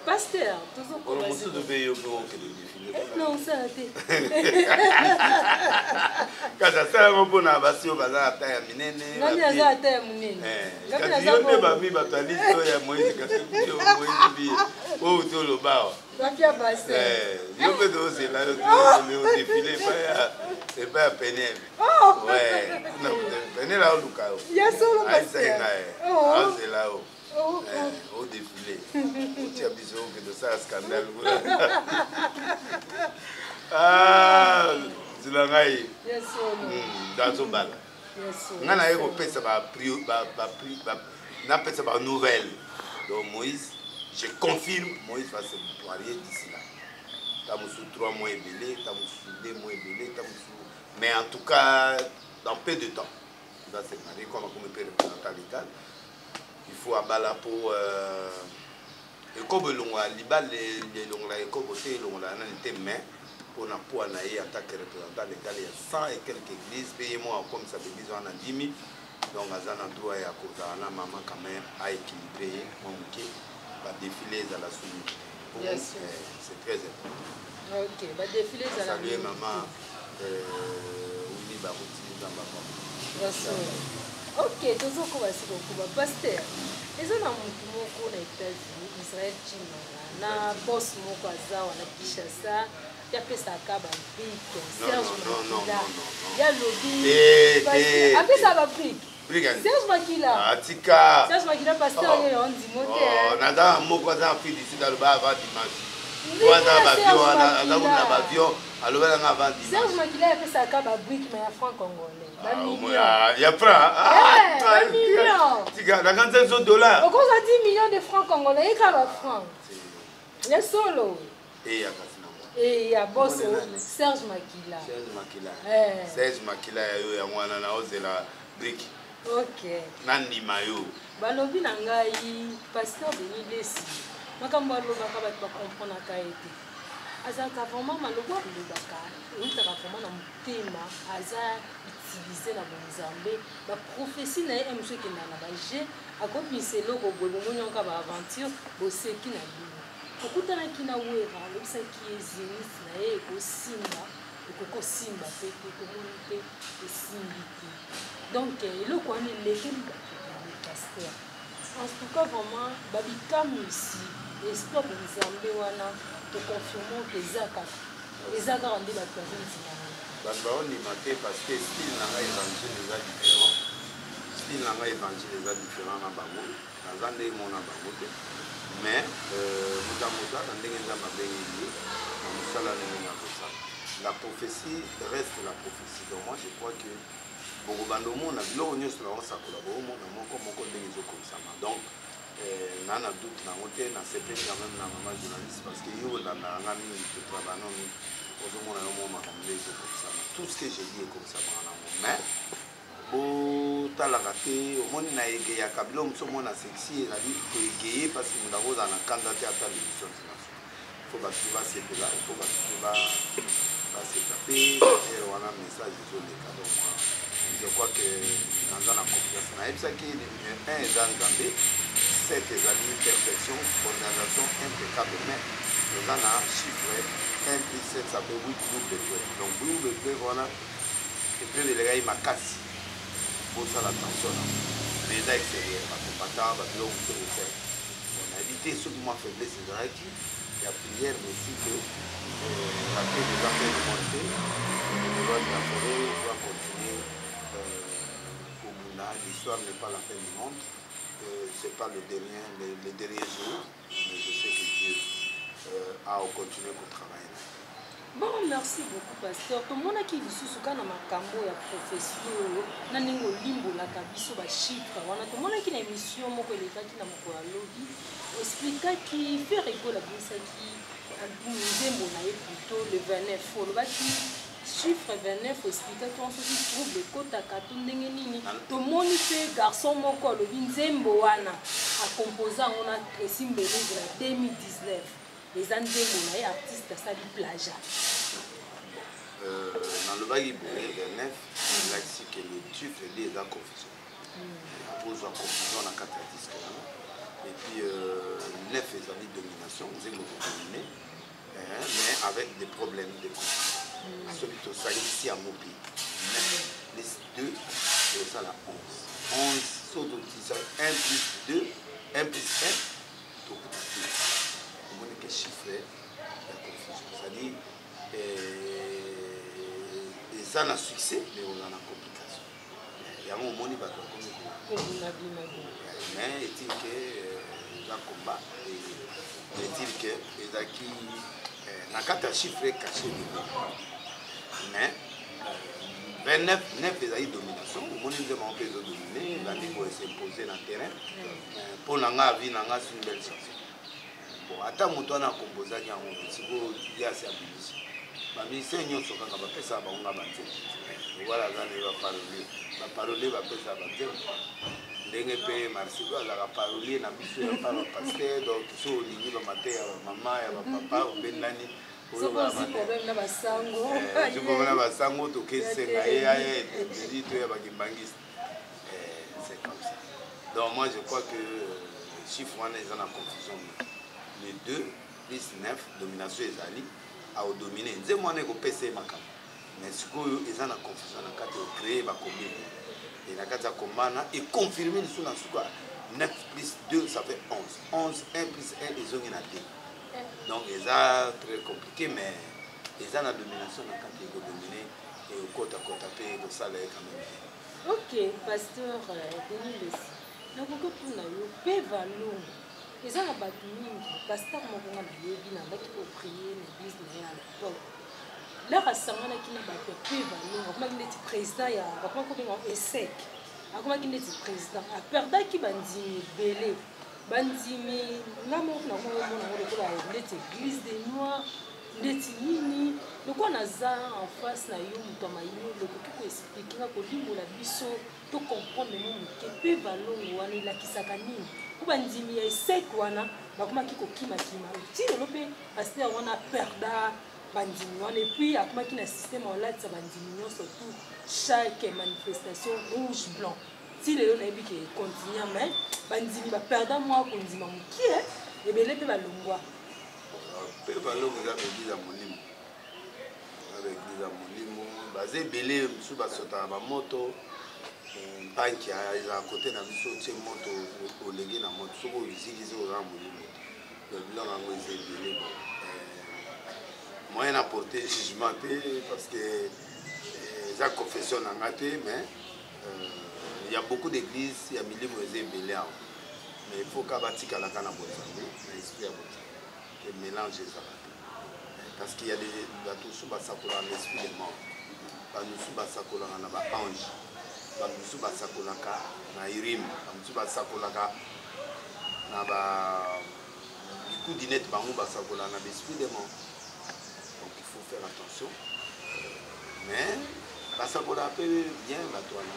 Pasteur, tozokoba. Mosusu mpe yo mpe okende défilé. Non, osala te. Kasi asala yango mpona basi oyo baza na taille ya minene. Nani aza na taille ya monene? Kasi yo nde bami bato ya liste oyo ya Moïse, kasi yo Moïse bi oyo te oloba awa. Bafia bassin. Yo mpe tozela yo odéfilé epai ya Peniel. Ouais, Peniel aoluka yo. Ya solo pasteur. Ayisaki ngai. Azela yo. Au défilé. Otia biso okende osala scandale kuna. Ah, zela ngai. Nazobala. Ngai naye kopesa napesa ba nouvelle. Donc Moïse, je confirme, Moïse va se marier d'ici là. Ta mosusu 3 mois ebele, ta mosusu 2 mois ebele, ta mosusu. Mais en tout cas, dans peu de temps, il va se marier comme comme représentant légal. Il faut abala pour ekobo elongola libala elongola ekobo te elongola nani te mais mpona poids na ye en tant que représentant légal ya 100 et quelques églises mpe ye moko akomisa baeglise wana ndimi donc aza na droit ya kozala na mama quand même aéquilibré ye mwa moke badéfilé ezala sumi. C'est très important. Ok, badéfilé ezala. Saluer mama Wili Baruti Nzamba. Ok, tozokoba sikokoba pasteur eza na motu moko na États-Unis, Israel Chimanga, na boss moko aza wana Kinshasa, yapesaka babrique Serge Makila ya lobi apesaka babrique Serge Makila. Atika. Serge Makila, pasteur ye yo ndimo te. Naza moko aza Afrique du Sud, aloba avant dimanche po aza na bavion wana, aza kuna na bavion, aloba nanga avant dimanche. Serge Makila apesaka babrique mais ya franc congolais. Ya franc. Bamillion. Tika nakanisa so dollar. Okozwa 10 millions de francs congolais eka bafranc ya solo. Eya kasi nango. Eya boss Serge Makila. Serge Makila. Serge Makila ya yo yango wana naozela brique. Ok. Nandima yo. Balobi na ngai pasteur Denis Lesi makambo alobaka bato bakomprenaka ye te. Azalaka vraiment, maloba alobaka eutaka vraiment na motema. Aza utilise na bonzambe, baprophétie na ye mosu ekendaka na baje, akobimisa eloko boye, bomoni yango kaka baaventure, boseki na bino. Okutanaki na Wera, alobisaki ye Zénith na ye ekosimba, ekokosimba mpe te, tomoni te esimbi te. Donc eloko wana elekeli bato ebele. Pasteur, en tout cas vraiment babikamwisi, esprit bonzambe wana toconfirme ke eza kaka, eza kaka nde bato bazondima wana. Bato baondima te parce que style na ngai évangile eza différent. Style na ngai évangile eza différent na bango. Naza ndenge mona bango te, mais moto ya moto aka ndenge Nzambe abengi ye na mosala, ndenge nga kosala. La prophétie reste la prophétie. Donc moi, je crois que bokobanda omona biloko nyonso naosakola, boomona moko moko ndenge ezokomisama. Donc na doute nango te. Nasepeli quand même na mama journaliste parce que yo olandaka nga mingi, totravaille mingi, ozomona yo mo makambo nde ezokomisama. Tout ce que j'ai dit ekomisamaka nango, mais botalaka te. Omoni na egeyaka biloko mosusu, omona sexy ezali koegeye parce que moto akozala na kanda te. Ata l'émission ntina so, faut bato basepela, faut bato mpe baseka mpe ere wana message ezoleka. Donc moi, je crois que naza na confiance. Nayebisaki 1 eza Nzambe, 7 ezali perfection, condamnation impeccable, mais eza na chiffre 1 plus 7, ça fait 8, double épreuve. Donc double épreuve wana, épreuve elekaki makasi, bosala attention na, mais eza extérieur, bakombata babiloko mosusu ekosala. Bon, nayebi te soki mwa faiblesse ezalaki ya prière, mais si que la paix eza fin du monde te. Le roi de la forêt doit continuer kobunda. L'histoire n'est pas la fin du monde, c'est pas le dernier jour, mais je sais que Dieu a continué kotravailler na ye. Bon, merci beaucoup, pasteur. Tomonaki lisusu kaka na makambo ya prophétie oyo, na ndenge olimbolaka biso bachiffre wana. Tomonaki na émission moko elekaki na mokolo ya lobi, oexplikaki Ferre Gola abimisaki album, nzembo na ye plutôt, le 29. Olobaki chiffre 29, oexplikaki wana soki trouble ekotaka to ndenge nini. Tomoni mpe garçon moko alobi nzembo wana akomposa yango na Tracy Mbelezi na 2019, eza nzembo na ye, artiste asali plagiat. Nalobaki boye: 29 elakisi ke le chiffre 2 eza confusion, akozwa confusion na kati ya disque wana. Et puis 9 ezali domination, nzembo kodomine, mais avec des problèmes de confusion. Soki tosangisi yango mpe 9 plus 2 ezosala 11. 11, so totisa 1 plus 2, 1 plus 1, tokuta 2. Omoni ke chiffre ya confusion, c'est-à-dire eza na succès mais oza na complication. Yango omoni bato bakomi mais est-il que eza combat, est-il que ezalaki na kati ya chiffre caché lelo. Mais 29, 9 ezali domination. Omoni nzembo yango mpe ezodomine, ebandi koesimpose na terrain. Mpo na nga, avis na nga, c'est une belle chanson. Bon, ata moto wana akompozaki yango, sikoyo ye asi abimisi. Bamusicien nyonso kaka bapesaka bango nga banzembo. Wala aza na ye baparolier, baparolier bapesaka banzembo, ndenge mpe Marcelo azalaka parolier na biso ya pa bapasteur. Donc so olingi bamate ya bamama, ya bapapa, obendani Problème na basango, tokesenga ye aya eteli to ya bakimbangiste, c'est comme ça. Donc moi, je crois que chiffre wana eza na confusion. Le 2 plus 9, domination ezali, aodomine nzembo wana, ekopesa ye makambo. Mais sikoyo eza na confusion na kati, ocrée bacombine e na kati ya kombana, econfirme lisusu na suka 9 plus 2, ça fait 11. 11, 1 plus 1 ezongi na 2. Donc eza très compliqué, mais eza na domination na kati, ekodomine, ekokotakota mpe ekosala ye quand même bien. Ok, pasteur Denis Lesi, nakoki otuna yo mpe valongo eza na bato mingi. Pasteur moko nga nayebi, nandaki koprier na église na ye à l'époque, lere asanganaki na bato ya mpe valongo, akomaki ndeti président ya, bakomaki kobenga esec, akomaki ndeti président, aperdaki bandimi ebele. Bandimi nga moko nakomona yango lokola ndeti église des noirs, ndeti nini. Lokola naza en face na yo, moto ya mayele, okoki koexpliquer? Omeka kolimbola biso to comprendre mwa moke mpe valongo wana elakisaka nini, mpo bandimi ya eseke wana bakomaki kokimakima ti lelo. Mpe pasteur wana perda bandimi wana, et puis akomaki na système aolatisa bandimi nyonso tout chaque manifestation rouge blanc. Ti lelo nayebi ke continue, mais bandimi baperda mwa kondima mokie, ebele mpe balongwa. Mpe valongo eza baeglise ya molimo, eza baeglise ya molimo. Baza ebele, mosusu basotaka bamoto mpanki ezala kote na biso, otie moto, olenge na moto, soki ozikisi, oza na molimo te. Biloko yango eza ebele. Bon, moyen na porter jugement te, parce que eza confession na nga te, mais il y a beaucoup d'églises ya milimo, eza ebele awa. Mais il faut ka batikalaka na bonzambe, na esprit ya bonzambe, ke mélange ezala te, parce qu'il y a des bato mosusu basakolaka na esprit de mort, bato mosusu basakolaka na baange, bato mosusu basakolaka na Urim, bato mosusu basakolaka na ba bikudi neti bango basakolaka na baesprit de mort. Donc il faut faire attention, mais basakolaka mpe bien bato wana.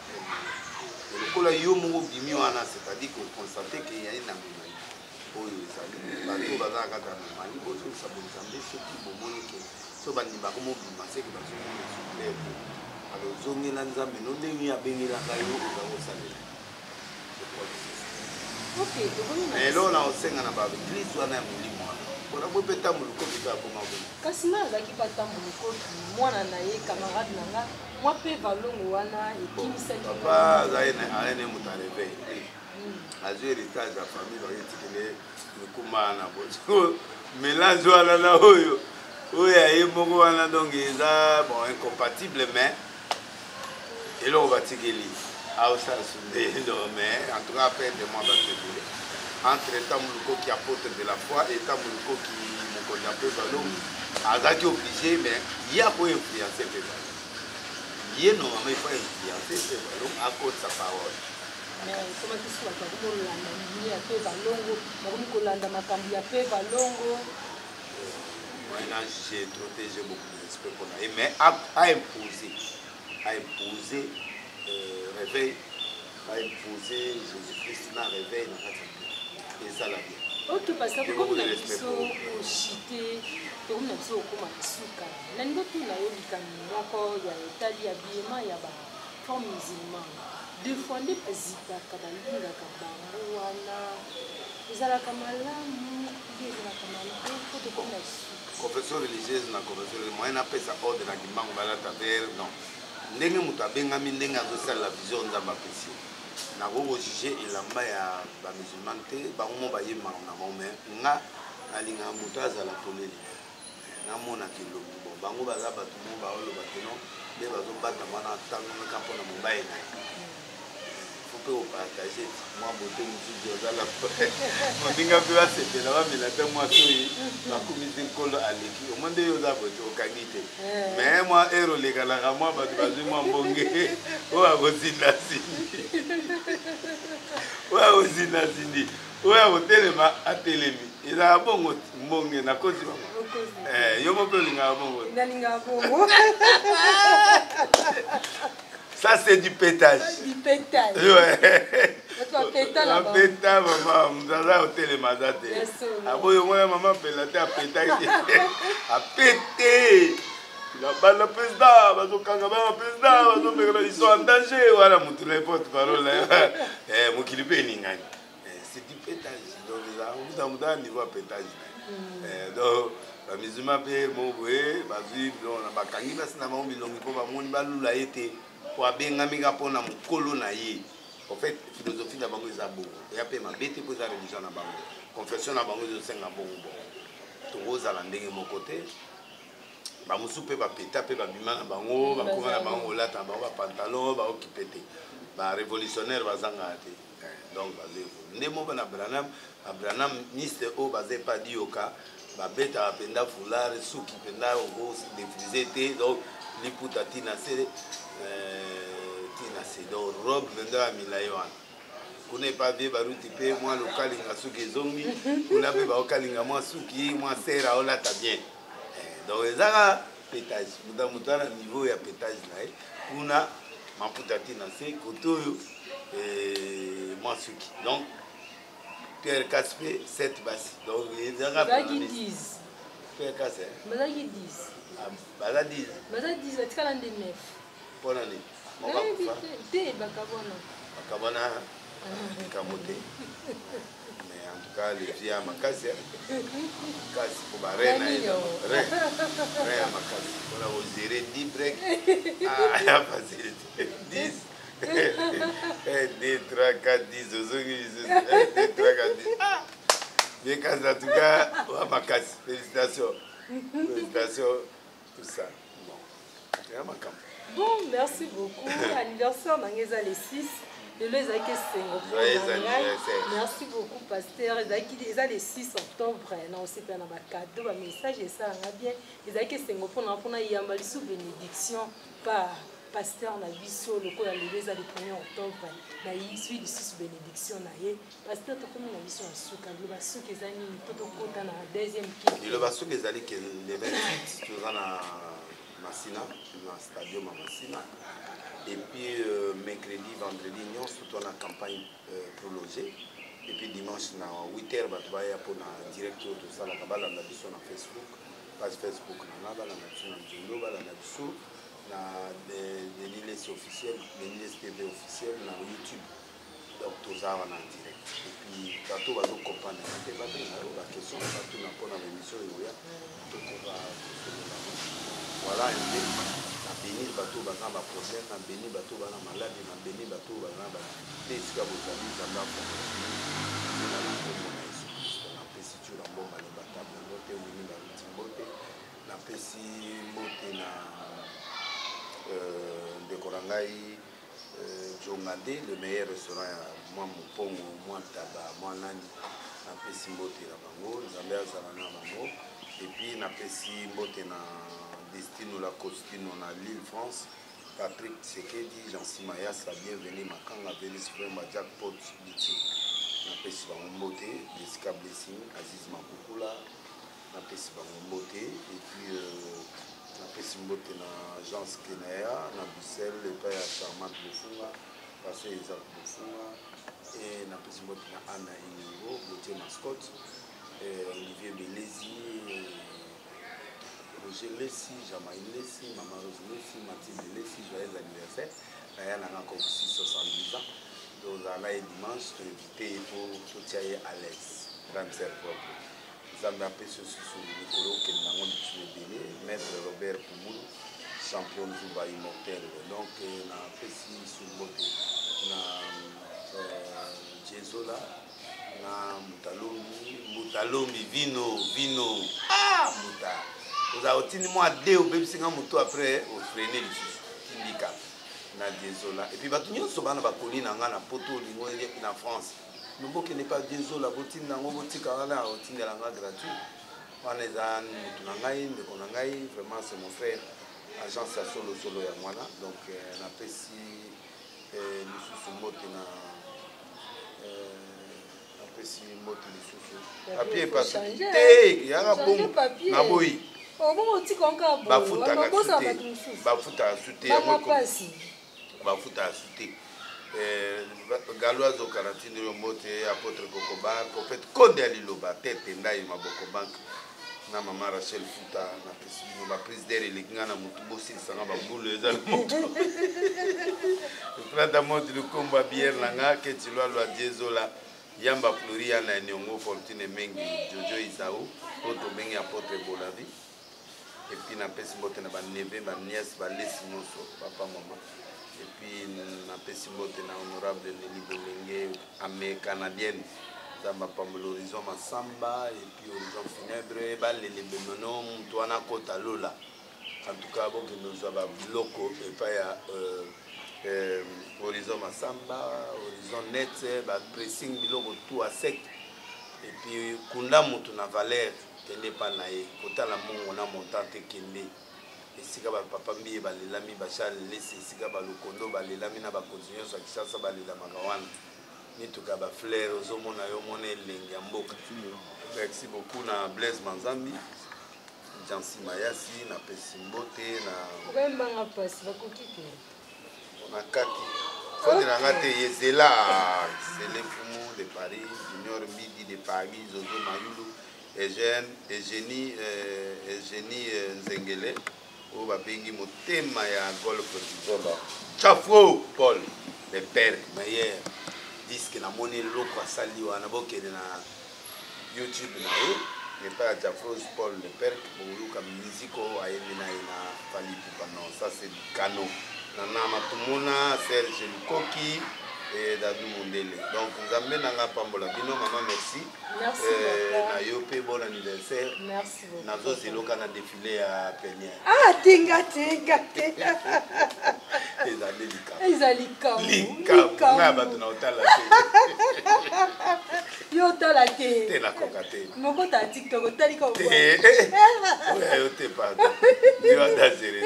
Lokola yo moko obimi wana, c'est-à-dire koconstate ke yai na momali oyo ezali bato baza na kati ya momali. Bozongisa bonzambe. Soki bomoni ke so bandimaka mobima, seke bazomona so clair te. Alors ozongela Nzambe no ndenge abengelaka yo, oza kosalela. Mais eloko na kosenga na baeglise wana ya molimo wana, mpona boye mpe ntango lukoki mpe akoma kuna. Kasi nga azalaki mpe atambo lukoki, mwana na ye, camarade na nga, mwa mpe valongo wana ekimisaki. Papa azali ne moto aréveil, azwi héritage ya famille, baketikele mikumba wana bo mélange wana na oyo oyo ya ye moko wana. Donc eza bon, incompatible, mais eloko batikeli aosala sunde. Donc mais en tout cas perdre moi bato ebele entre ntango Lukoki, apôtre de la foi, et ntango Lukoki, mokonzi ya mpe balongi, azalaki obligé, mais ye akoinfluence mpe balongi. Ye normalement il faut influencer mpe balongi, akotisa parole. Ekomaki so bato bakomi kolanda linie ya mpe balongo, bakomi kolanda makambo ya mpe balongo. Maintenant, j'ai trop, j'ai beaucoup de respect pour ye, mais a imposé réveil, a imposé Jésus-Christ na réveil na kati ya ezala bien. Ok, parce que tokomi na biso koshite, tokomi na biso kokóma na suka. Nalingi otuna yo likambo moko ya etali ya biema ya bafrère musulman. Deux fois nde bazipaka, balingaka bango wana, ezalaka malamu nde ezalaka malamu po tokomi na suka. Confession religieuse na confession, moyen napesa ordre na Kimbangu balata vert, non. Ndenge moto abengami, ndenge azosalela vision Nzambe apesi ye, nakoki kojuge elamba ya bamusulman te. Bango mo bayembaka na bango, mais nga nalingaka moto azala polele, namonaka elongi. Bon, bango baza bato mo baoloba keno nde bazobatama na ntangaka mpona mobali na ye. Faut mpe kopartage mwa bote mosusu, ozala moninga mpe basepela, bamela te mwa soyi, bakumisi Nkolo aleki omoi nde yo oza bote okangi te. Mais mwa ere olekanaka, mwa bato bazwi mwa mbonge, oyo akozindasindi, oyo akozindasindi, oyo akotelema atelemi, ezalaka bongo. Mbonge nakosi bango, yo mo mpe olingaka bongo. Nalingaka bongo. Ça, c'est du pétage. Du pétage. Ouais. Bapeta na bango. Bapeta mama, moto aza kotelema aza te. Aboyo mwana mama pela te, apetaki, apete bana président, bazokanga bana président, bazomekela, ils sont en danger. Wana motu na porte parole, mokili mpe eningani. C'est du pétage. Donc eza moto moto aza niveau ya pétage na ye. Donc bamusulman mpe mo boye bazwi, bakangi basi na bango bilongi mpo bamoni balula ye te, po abengami ka mpona mokolo na ye. En fait, philosophie na bango eza bongo, eya mpe mabe te, mpo eza religion na bango, confession na bango ezosenga bongo. Bon, tokozala ndenge moko te. Bamosusu mpe bapeta mpe babima na bango, bakoma na bango kolata na bango bapantalon, baokipe te. Barévolutionnaire bazangaka te. Donc baza évolue nde moko na Branham, babranhamiste oyo baza epa diyoka, babetaka mpenza foulard, suki mpenza okodefrise te, donc liputa ntina se, ntina se, donc robe mpenza ya milai wana. Kuna epa vie baruti mpe mwa lokalinga suki ezongi kuna mpe baokalinga mwa suki, mwa sere aolata bien. Donc ezaka pétage, moto moto wana niveau ya pétage na ye kuna. Maputa ti na se kote oyo eh, mwa suki. Donc Pierre Kas mpe 7 basi. Donc ezalaka Bazalaki 10. Pierre Kas eh? Bazalaki 10. Ah, baza 10. Baza 10, batikala nde 9. Mpona nini? Moko Nayebi akufa. te, te bakabwana. Bakabwana likambo te. Mais en tout cas, le vieux ya makasi eh. Makasi po ba rein na ye Nani yo? rein. Rein ya makasi. Mpona kogérer 10 break. Ah, ya facile te. 10. 1, 2, 3, 4, 10. Ozongi lisusu. 1, 2, 3, 4, 10. Ah! Bien kasi en tout cas, wa makasi. Félicitations. Félicitations. Tout ça. Bon. Ya makambo. Bon, merci beaucoup. Anniversaire na ngai eza le 6. Lelo ezalaki esengo mpo Joyeux na ngai. anniversaire. Merci beaucoup pasteur. Ezalaki eza le 6 octobre na osepela na bacadeau, bamessage esalanga bien. Ezalaki esengo mpo na mpona yamba lisusu bénédiction par pasteur na biso lokola lelo eza le 1er octobre na yiswi lisusu bénédiction na ye. Pasteur, tokomi na biso na suka. Liloba suka eza nini to tokota na deuxième kit? Liloba soki ezali ke le 28 toza na Masina, na stadium ya Masina, et puis mercredi, vendredi nyonso toza na campagne prolongée, et puis dimanche na 8h bato baya mpona direct oyo tosalaka. Balanda biso na Facebook, page Facebook na nga, balanda biso na Nzondo, balanda biso na Denis Lesi officiel, Denis Lesi TV officiel na YouTube. Donc toza wana en direct, et puis bato bazocomprendre te, babenga yo, baquestion batuna mpona baémission oyo oya tokoka kosolola. Voilà un peu. Na bénir bato baza na baproblème, na bénir bato baza na maladi, na bénir bato baza na te esika bozali. Nzambe afongola nzela na nkombo na Yesu Kristo. Napesi tio na mbomba libata bongo te wini baluti mbote. Napesi mbote na ndeko na ngai Jongade, le meilleur restaurant ya mwa mopongo, mwa taba, mwa nani. Napesi mbote na bango, Nzambe azala na bango. Et puis napesi mbote na Destino la Costino na Lille, France, Patrick Tsekedi, Jansi Mayasa, Bienvenu Makanga, Velis Fremba, Jack Pot Biti. Napesi bango mbote. Jessica Blessing, Aziz Makukula, napesi bango mbote. Et puis napesi mbote na Jean Skenaya na Bruxelles, epai ya Charmante Bofunga, Pasteur Isaac Bofunga. E napesi mbote na Anna Eningo, Gautier Mascotte, Olivier Belezi, Roger Lesi, Jamaï Lesi, Mama Rose Lesi, Mathilde Lesi. Joyeux anniversaire naya nanga kokosi 70 ans. Tozala na ye dimanche, toinvite ye po totia ye à l'aise. Grande sœur propre, Nzambe apesi yo susu mikolo okende nango lisusu ebele. Maître Robert Pumulu, champion Nzuba immortel. Donc napesi su mbote na Jezola na Mutalombi, Mutalombi vino vino. Ah, Muta oza otindi mwa de obebisinga motu, après ofreine lisusu tindika na Jezola. Et puis bato nyonso bana bakoli na nga na Poto, olingo na France, me bokende pa Jezola, botinda yango, botika wana, otindela nga gratuit. Wana eza motu na ngai, ndeko na ngai, vraiment c'est mon frère, agence ya solosolo ya mwana. Donc napesi lisusu mbote na napesi mbote lisusu. Papier epasi te, yaka bongo naboyi. Bafutaka su te, bafutaka su te yango, bafutaka su te. Galo azokana ntindeli yo mbote. Apôtre Kokobar, prophète Konde ya liloba tete ndai maboko banke na mama Rachel Futa. Napesi bino baprise d'air eleki ngai na motu, bosilisanga babulu eza na motu plata moti lukombo ya biere na nga keti lwalwa Diezola Yamba Floria na Niongo Fortune Mengi Jojo Isau oyo tobengi apôtre Bolavi. Et puis napesi mbote na baneve, baniese, balesi nyonso, papa, mama. Et puis napesi mbote na honorable Neli Bolenge, ame canadienne. Nzambe apambola Horizon Masamba et puis Horizon Funèbre balele bemono moto wana akota lola. En tout cas bokende ozwa babiloko epai ya Horizon Masamba, Horizon Net, bapressing, biloko tout à sec. Et puis kunda moto na valeur, kende epa na ye kotala mbongo na montant te, kende esika bapapa mbiye balelami, bacharles Lesi, esika balokondo balelami na bakonzi nyonso ya Kinshasa balelamaka wana. Mituka ya bafleur ozomona yo mona elengi ya mboka. Merci beaucoup na Blaise Manzambi, Jansi Mayasi, napesi mbote na Okayembanga mpasi bakoki te. Nakati faute na nga te, yezela Sele Fumu de Paris, Junior Mbidi de Paris, Zozo Mayulu, Eugène, Eugénie, Eugénie Nzengele oyo babengi motema ya Golf Zola, Chafo Paul le père meilleur disque. Namoni eloko asali wana, bokende na YouTube na ye epai ya Jafrose Paul le père, boluka musique oyo ayembi na ye na Fally Ipupa. Non, ça c'est canon. Nana Matumona, Serge Lukoki et Dadou Mondele. Donc Nzambe nanga apambola bino. Mama, merci. Merci. Na yo mpe bon anniversaire. Merci beaucoup. Nazozeloka na défilé ya plénière. Ah, tinga tinga te. Ezali likambo. Eza likambo. Likambo ngai bato na otala te. Yo otala te? Te, nakoka te. Mokota ya TikTok otali ka? Te, oyo yo te, pardon, yo dangereux.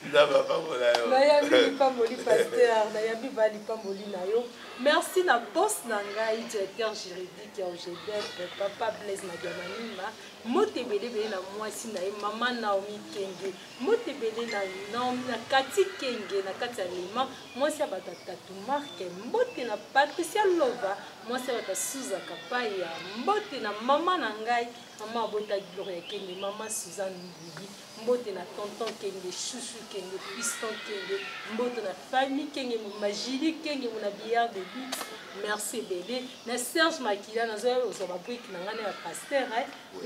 Nzambe apambola yo. Nayambi lipamboli, pasteur, nayambi ba lipamboli na yo. Merci na boss na ngai, directeur juridique ya OGDF, papa Blaise Madiamanima. Mbote ebele ebele na mwasi na ye, mama Naomi Kenge. Mbote ebele na Naomi, na Kati Kenge na kati ya Lema, mwasi ya bato ya Tatu Marke. Mbote na Patricia Lova, mwasi ya bato ya Suza Kapaya. Mbote na mama na ngai, mama abota Gloria Kenge, mama Suzanne Mbuyi. Mbote na tonton Kenge, Shushu Kenge, Piston Kenge. Mbote na famille Kenge, Majili Kenge mona billard de luxe. Merci ebele na Serge Makila. Nazoya kozwa babrike na ngai na ya pasteur.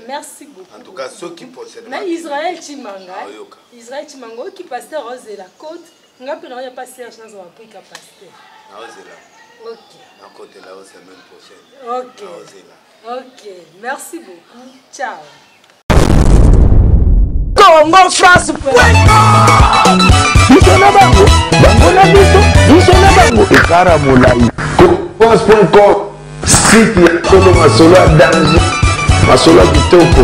Merci beaucoup. En tout cas, soki prochainement na Israel Chimanga. Aoyoka. Israel Chimanga oki, pasteur ozela code nga mpe naoya pa Serge, nazwa babrike ya pasteur. Naozela. Ok. Nakotela yo semaine prochaine. Ok. Naozela. Ok, merci beaucoup, ciao. Congo France. Biso na bango, bango na biso, biso na bango, ekara molai. France.com, site ya solo, masolo ya danger, masolo ya kitoko.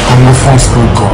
Congofrance.com.